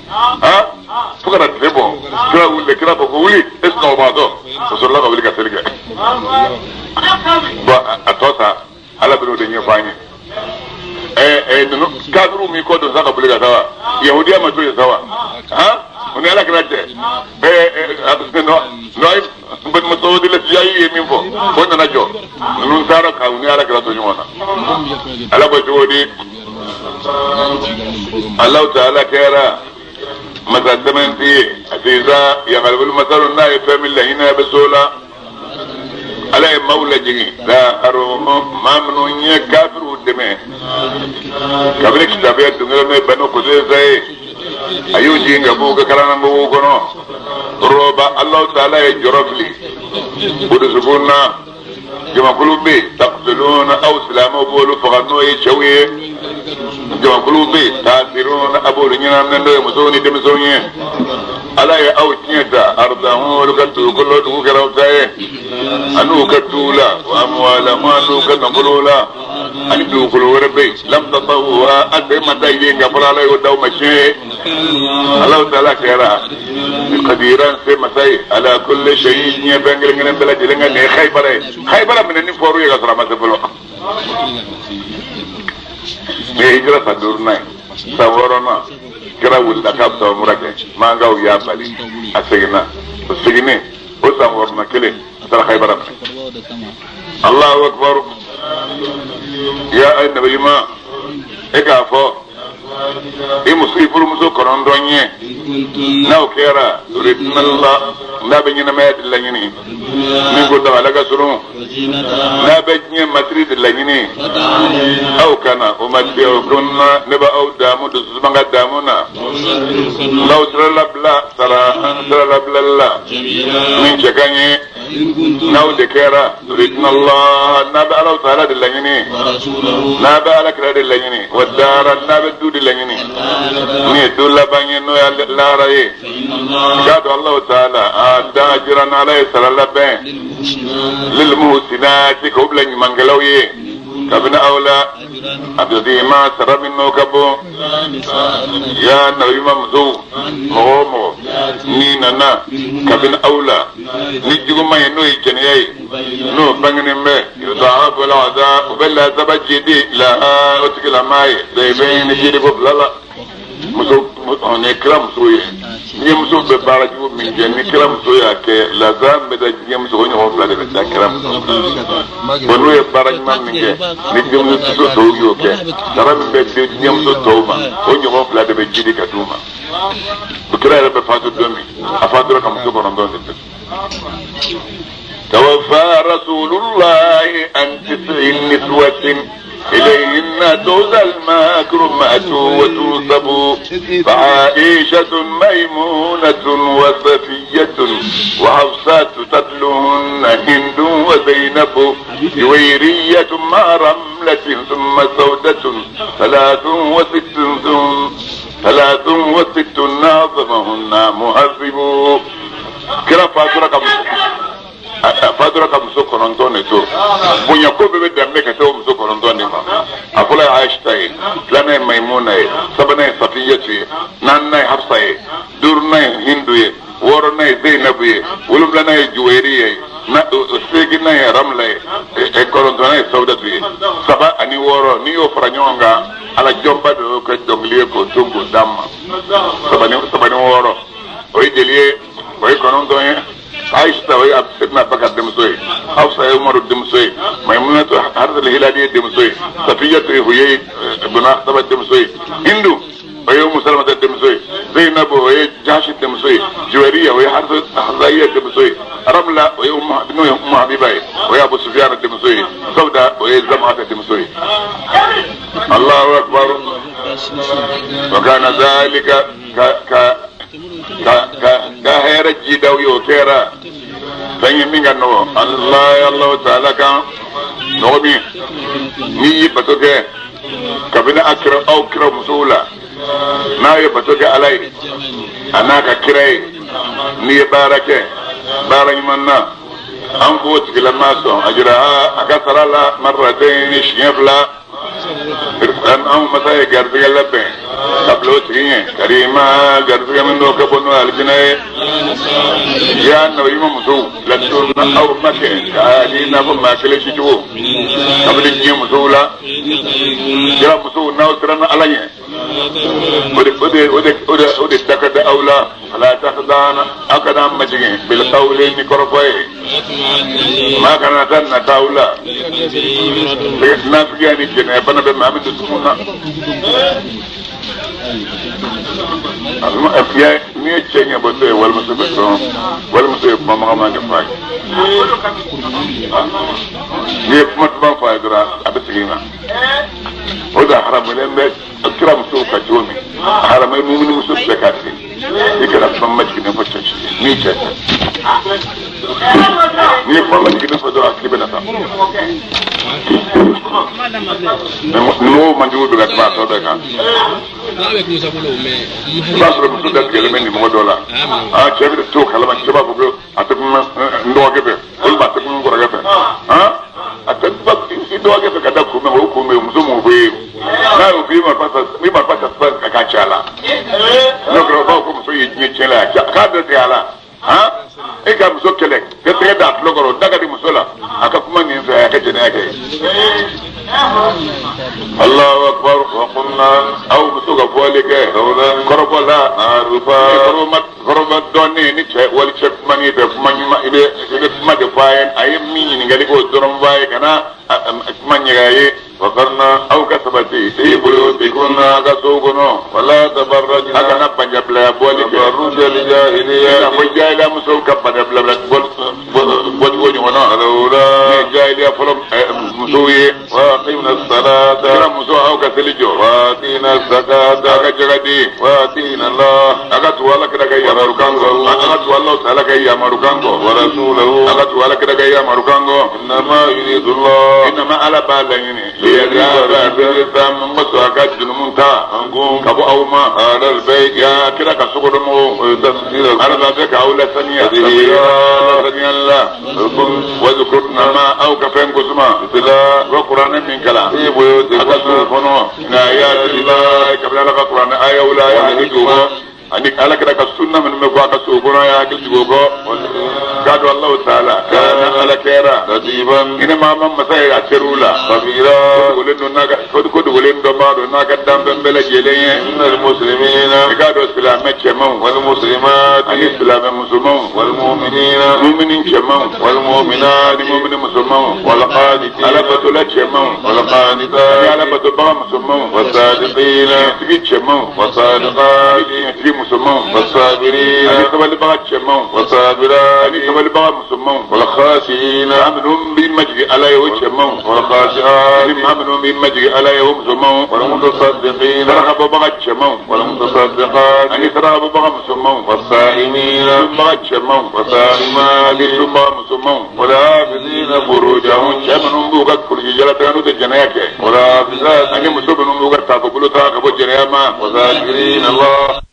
A: fo ka na tile bɔ kira wulila kira ko ko wuli e sunɔgɔbagatɔ o sɔrɔla ka wuli ka seli kɛ bɔn a tɔ ta ala bɛn'o de ɲɛfɔ an ye ninnu kafiriw m'i kɔ don sa ka boli ka taa wa yahudiya ma to yen sa wa o ni ala kira cɛ nɔ Masudi la siyayi ye min fɔ o nana jɔ ninnu taara ka u ni ala kira to ɲɔgɔn na ala ko cogo di Alahu taala kɛra masa sɛmɛnti ye a tɛ sa yagalibulu masalu n'a ye fɛn min laɲini a bɛ so la ala ye maaw lajigin la aro maa minnu ye kafiriw dɛmɛ kabini kitabuya dongere n'o ye banu Kurayza ye a y'u jigin ka b'u ka kalanbugu kɔnɔ rɔba Alahu taala ye jɔrɔ fili u dusukun na jamakulu bɛ yen takutuluna aw silamɛw b'olu faga n'o ye cɛw ye jamakulu bɛ yen taasiruna a b'olu ɲɛnaminɛ n'o ye musow ni denmisɛnw ye ala ye aw tiɲɛ ta aridahum olu ka dugukolo dugu kɛra aw ta ye an'u ka duw la wa amuwalahum an'u ka nafolow la ani dugukolo wɛrɛ bɛ yen lam tatawuha an bɛɛ ma da yen nka fɔlɔ ala y'o d'aw ma tiɲɛ ye Alahu taala kɛra kadiran se masa ye ala kulli shay'in diɲɛ fɛn kelen kelen bɛɛ lajɛlen kan nin ye Hayibara ye Hayibara minɛ ni fɔr'u ye ka sɔrɔ a ma se fɔlɔ nin ye hijira san duurunan ye san wɔɔrɔnan kira wulila k'a bɛ taa umura kɛ mankaw y'a bali a seginna o seginnen o san wɔɔrɔnan kelen a taara Hayibara minɛ Allahu akbar ya ayi nabi ɲuman e k'a fɔ i muso i furumuso kɔnɔntɔn ye n'aw kɛra turidinala n'a bɛ ɲɛnamaya de laɲini min ko dabala ka surun n'a bɛ diɲɛ masiri de laɲini aw kana o ma se o kunna ne bɛ aw daamu dususuma ka daamu na n'aw sira labila sara sira labilali la min cɛ ka ɲi n'aw de kɛra turidinala n'a bɛ Alahu taala de laɲini n'a bɛ ala kira de laɲini wa daara n'a bɛ du de laɲini ni ye du laban ye n'o ye lahara ye k'a dɔn Alahu taala a da jira n'ala ye sara labɛn lilmuhsinati k'o bila ɲumankɛlaw ye kabini aw la azima sara min n'o ka bon ya nabiɲuman musow mɔgɔ o mɔgɔ n'i nana kabini aw la ni juguman ye n'o ye jɛnɛya ye n'o bangenen bɛ yudaafu al-azab o bɛ lazaba jidi la o tigilamaa ye dayibɛn ni jidi ko fila la muso ni kira muso ye diɲɛ muso bɛ baara jugu min kɛ ni kira muso y'a kɛ lazaba bɛ da diɲɛ muso o ɲɔgɔn fila de bɛ da kira muso bon n'u ye baara ɲuman min kɛ ni diɲɛmuso tɔw y'o kɛ sara min bɛ di diɲɛmuso tɔw ma o ɲɔgɔn fila de bɛ jidi ka d'u ma o kira yɛrɛ bɛ fatu don min a fatura ka muso kɔnɔntɔn de to توفى رسول الله عن تسع نسوة إليهن توزى المكرمات وتوصب فعائشة ميمونة وصفية وحفصة تتلهن هند وزينب جويرية مع رملة رملة ثم سودة 63 63 ناظمهن مهذب kira fatura ka muso fatura ka muso 9 de to bonya ko bɛɛ bɛ danbe ka taa muso 9 de ma a fɔlɔ ye Aisha ye filanan ye Maimuna ye sabanan ye Safiyatu ye naaninan ye Hafsa ye duurunan ye Hindu ye wɔɔrɔnan ye Zeinabu ye wolonfilanan ye Juweriya ye seeginnan ye Ramla ye kɔnɔntɔnnan ye Sawudatu ye 3 ani 6 n'i y'o fara ɲɔgɔn kan ala jɔnba de y'o kɛ dɔnkili ye k'o ton k'o d'an ma 3 ni 6 o ye jeli ye o ye 9 ye Aisha o ye Sidina Bakar denmuso ye Hafsa ye Umaru denmuso ye Maimunatu Harisal Hilali ye denmuso ye Safiyatu ye Huyey ibn Akhtab denmuso ye Hindu o ye Umu Salamata denmuso ye Zeinabu o ye Jahashi denmuso ye Juweriya o ye Harzaiya denmuso ye Ramla o ye n'o ye Umu Habiba ye o ye Abu Sufyan denmuso ye Sawda o ye Zamata denmuso ye Allahu akbar wa kana dhalika ka ka hɛrɛ jidaw ye o kɛra fɛn ye min ka nɔgɔ Allah taala kan nɔgɔ min n'i y'i bato kɛ kabini a kira aw kira musow la n'a ye bato kɛ ala ye a n'a ka kira ye n'i ye baara kɛ baara ɲuman na an k'o tigilama sɔn a jira a ka sara la marratain siɲɛ 2 anw masa ye garijɛgɛ labɛn ka bila o tigi ɲɛ karima garijɛgɛ min n'o ka bɔ n'o ye alijinɛ ye ya nabi ma musow lasituna aw ma kɛ k'a di n'a fɔ maa kelen si cogo kabini diɲɛ musow la kira musow n'aw siranna ala ɲɛ o de da ka di aw la ala takdana aw kana majigin bil qawli ni kɔrɔfɔ ye maa kana taa nata aw la nafigiya ni jɛnɛya fana bɛ maa min dusukun na n'i ye cɛ ɲɛbɔtɔ ye walimuso bɛ sɔn walimuso ye kuma magaman de fɔ a ye n'i ye kuma duman fɔ a ye dɔrɔn a bɛ segin i ma o de haramulen bɛ kira musow ka cogo min haramu ye mumini muso bɛɛ ka ten i kana kuma majiginnen fɔ cɛ si ye n'i cɛ tɛ n'i ye kuma majiginnen fɔ dɔrɔn a tigi bɛ na taa mɔgɔw man jugu bɛ ka tɛmɛ a tɔ bɛɛ kan i b'a sɔrɔ muso datigɛlen bɛ nin mɔgɔ dɔ la aa cɛ bɛ t'o kalama cɛ b'a fɔ ko a tɛ kuma n dɔgɔkɛ fɛ walima a tɛ kuma n kɔrɔkɛ fɛ a tɛ kuma i dɔgɔkɛ fɛ ka da kun min o kun bɛ muso mun fɔ e ye n'a y'o fɔ i ma fa ta ka ca la n'o kɛra o b'a fɔ ko muso ye diɲɛ tiɲɛ la k'a bɛɛ tigɛ a la e ka muso kɛlɛ ka tɛgɛ da a tulo kɔrɔ da ka di muso la a ka kuma nin fɛ a ka jɛnɛya kɛ Allahu akbar wa qulna aw muso ka fɔli kɛ kɔrɔfɔ la kɔrɔba dɔɔnin ni cɛ wali cɛ kuma n'i fɛ kuma ɲuman i bɛ kuma de fɔ a ye a ye min ɲininkali k'o dɔrɔn fɔ a ye kana kuma ɲɛgɛn a ye wakarna aw ka sabati i bolo i kɔnɔ ka so kɔnɔ wala tabarrajna a kana banjabilaya bɔli kɛ tabarrujal jahiliya i n'a fɔ jahiliya musow ka banjabila bɔcogo ɲɔgɔn na alawula ni jahiliya fɔlɔ musow ye wa aqimna salata kira muso aw ka seli jɔ wa atina zakata a ka jaga di wa atina Allah a ka tugu ala kira ka yamarukan kɔ a ka tugu Allah taala ka yamarukan kɔ wa rasulahu a ka tugu ala kira ka yamarukan kɔ innama yuridu Allah innama ala b'a laɲini a ka jurumu ta ka bɔ aw ma ya kira ka sokɔnɔmɔgɔw ala b'a fɛ k'aw lasaniya lasaniya la wazukurna ma aw ka fɛn kosuma wa kuranɛ min kalan a ka so kɔnɔ nka ya kabini ala ka kuranɛ ayaw la ya hakili jigin o kɔ ani ala kira ka sunna minnu bɛ bɔ a ka so kɔnɔ ya hakili jigin o kɔ k'a dɔn Alahu taala kana ala kɛra hinɛ maa ma masa ye a teriw la ko dogolen dɔ b'a dɔn n'a ka danfɛn bɛɛ lajɛlen ye i k'a dɔn silamɛ cɛmanw ani silamɛ musomanw mumini cɛmanw ani mumini musomanw ala batola cɛmanw ani ala batobaga musomanw tigi cɛmanw ani tigi musomanw
C: والصابرين
A: ani sabalibaga cɛmanw
C: والصابرات
A: ani sabalibaga musomanw
C: والخاشعين
A: maa minnu b'i majigin Ala ye o cɛmanw
C: والخاشعات
A: ani maa minnu b'i majigin Ala ye o musomanw
C: والمتصدقين
A: saraka bɔbaga cɛmanw
C: والمتصدقات
A: ani saraka bɔbaga musomanw
C: والصائمين
A: sunbaga cɛmanw
C: والصائمات
A: ani sunbaga musomanw
C: والحافظين فروجهم
A: cɛ minnu b'u ka kulusi jala taga n'u tɛ jɛnɛya kɛ
C: والحافظات
A: ani muso minnu b'u ka taafo bolo ta ka bɔ jɛnɛya ma
C: وذاكرين الله.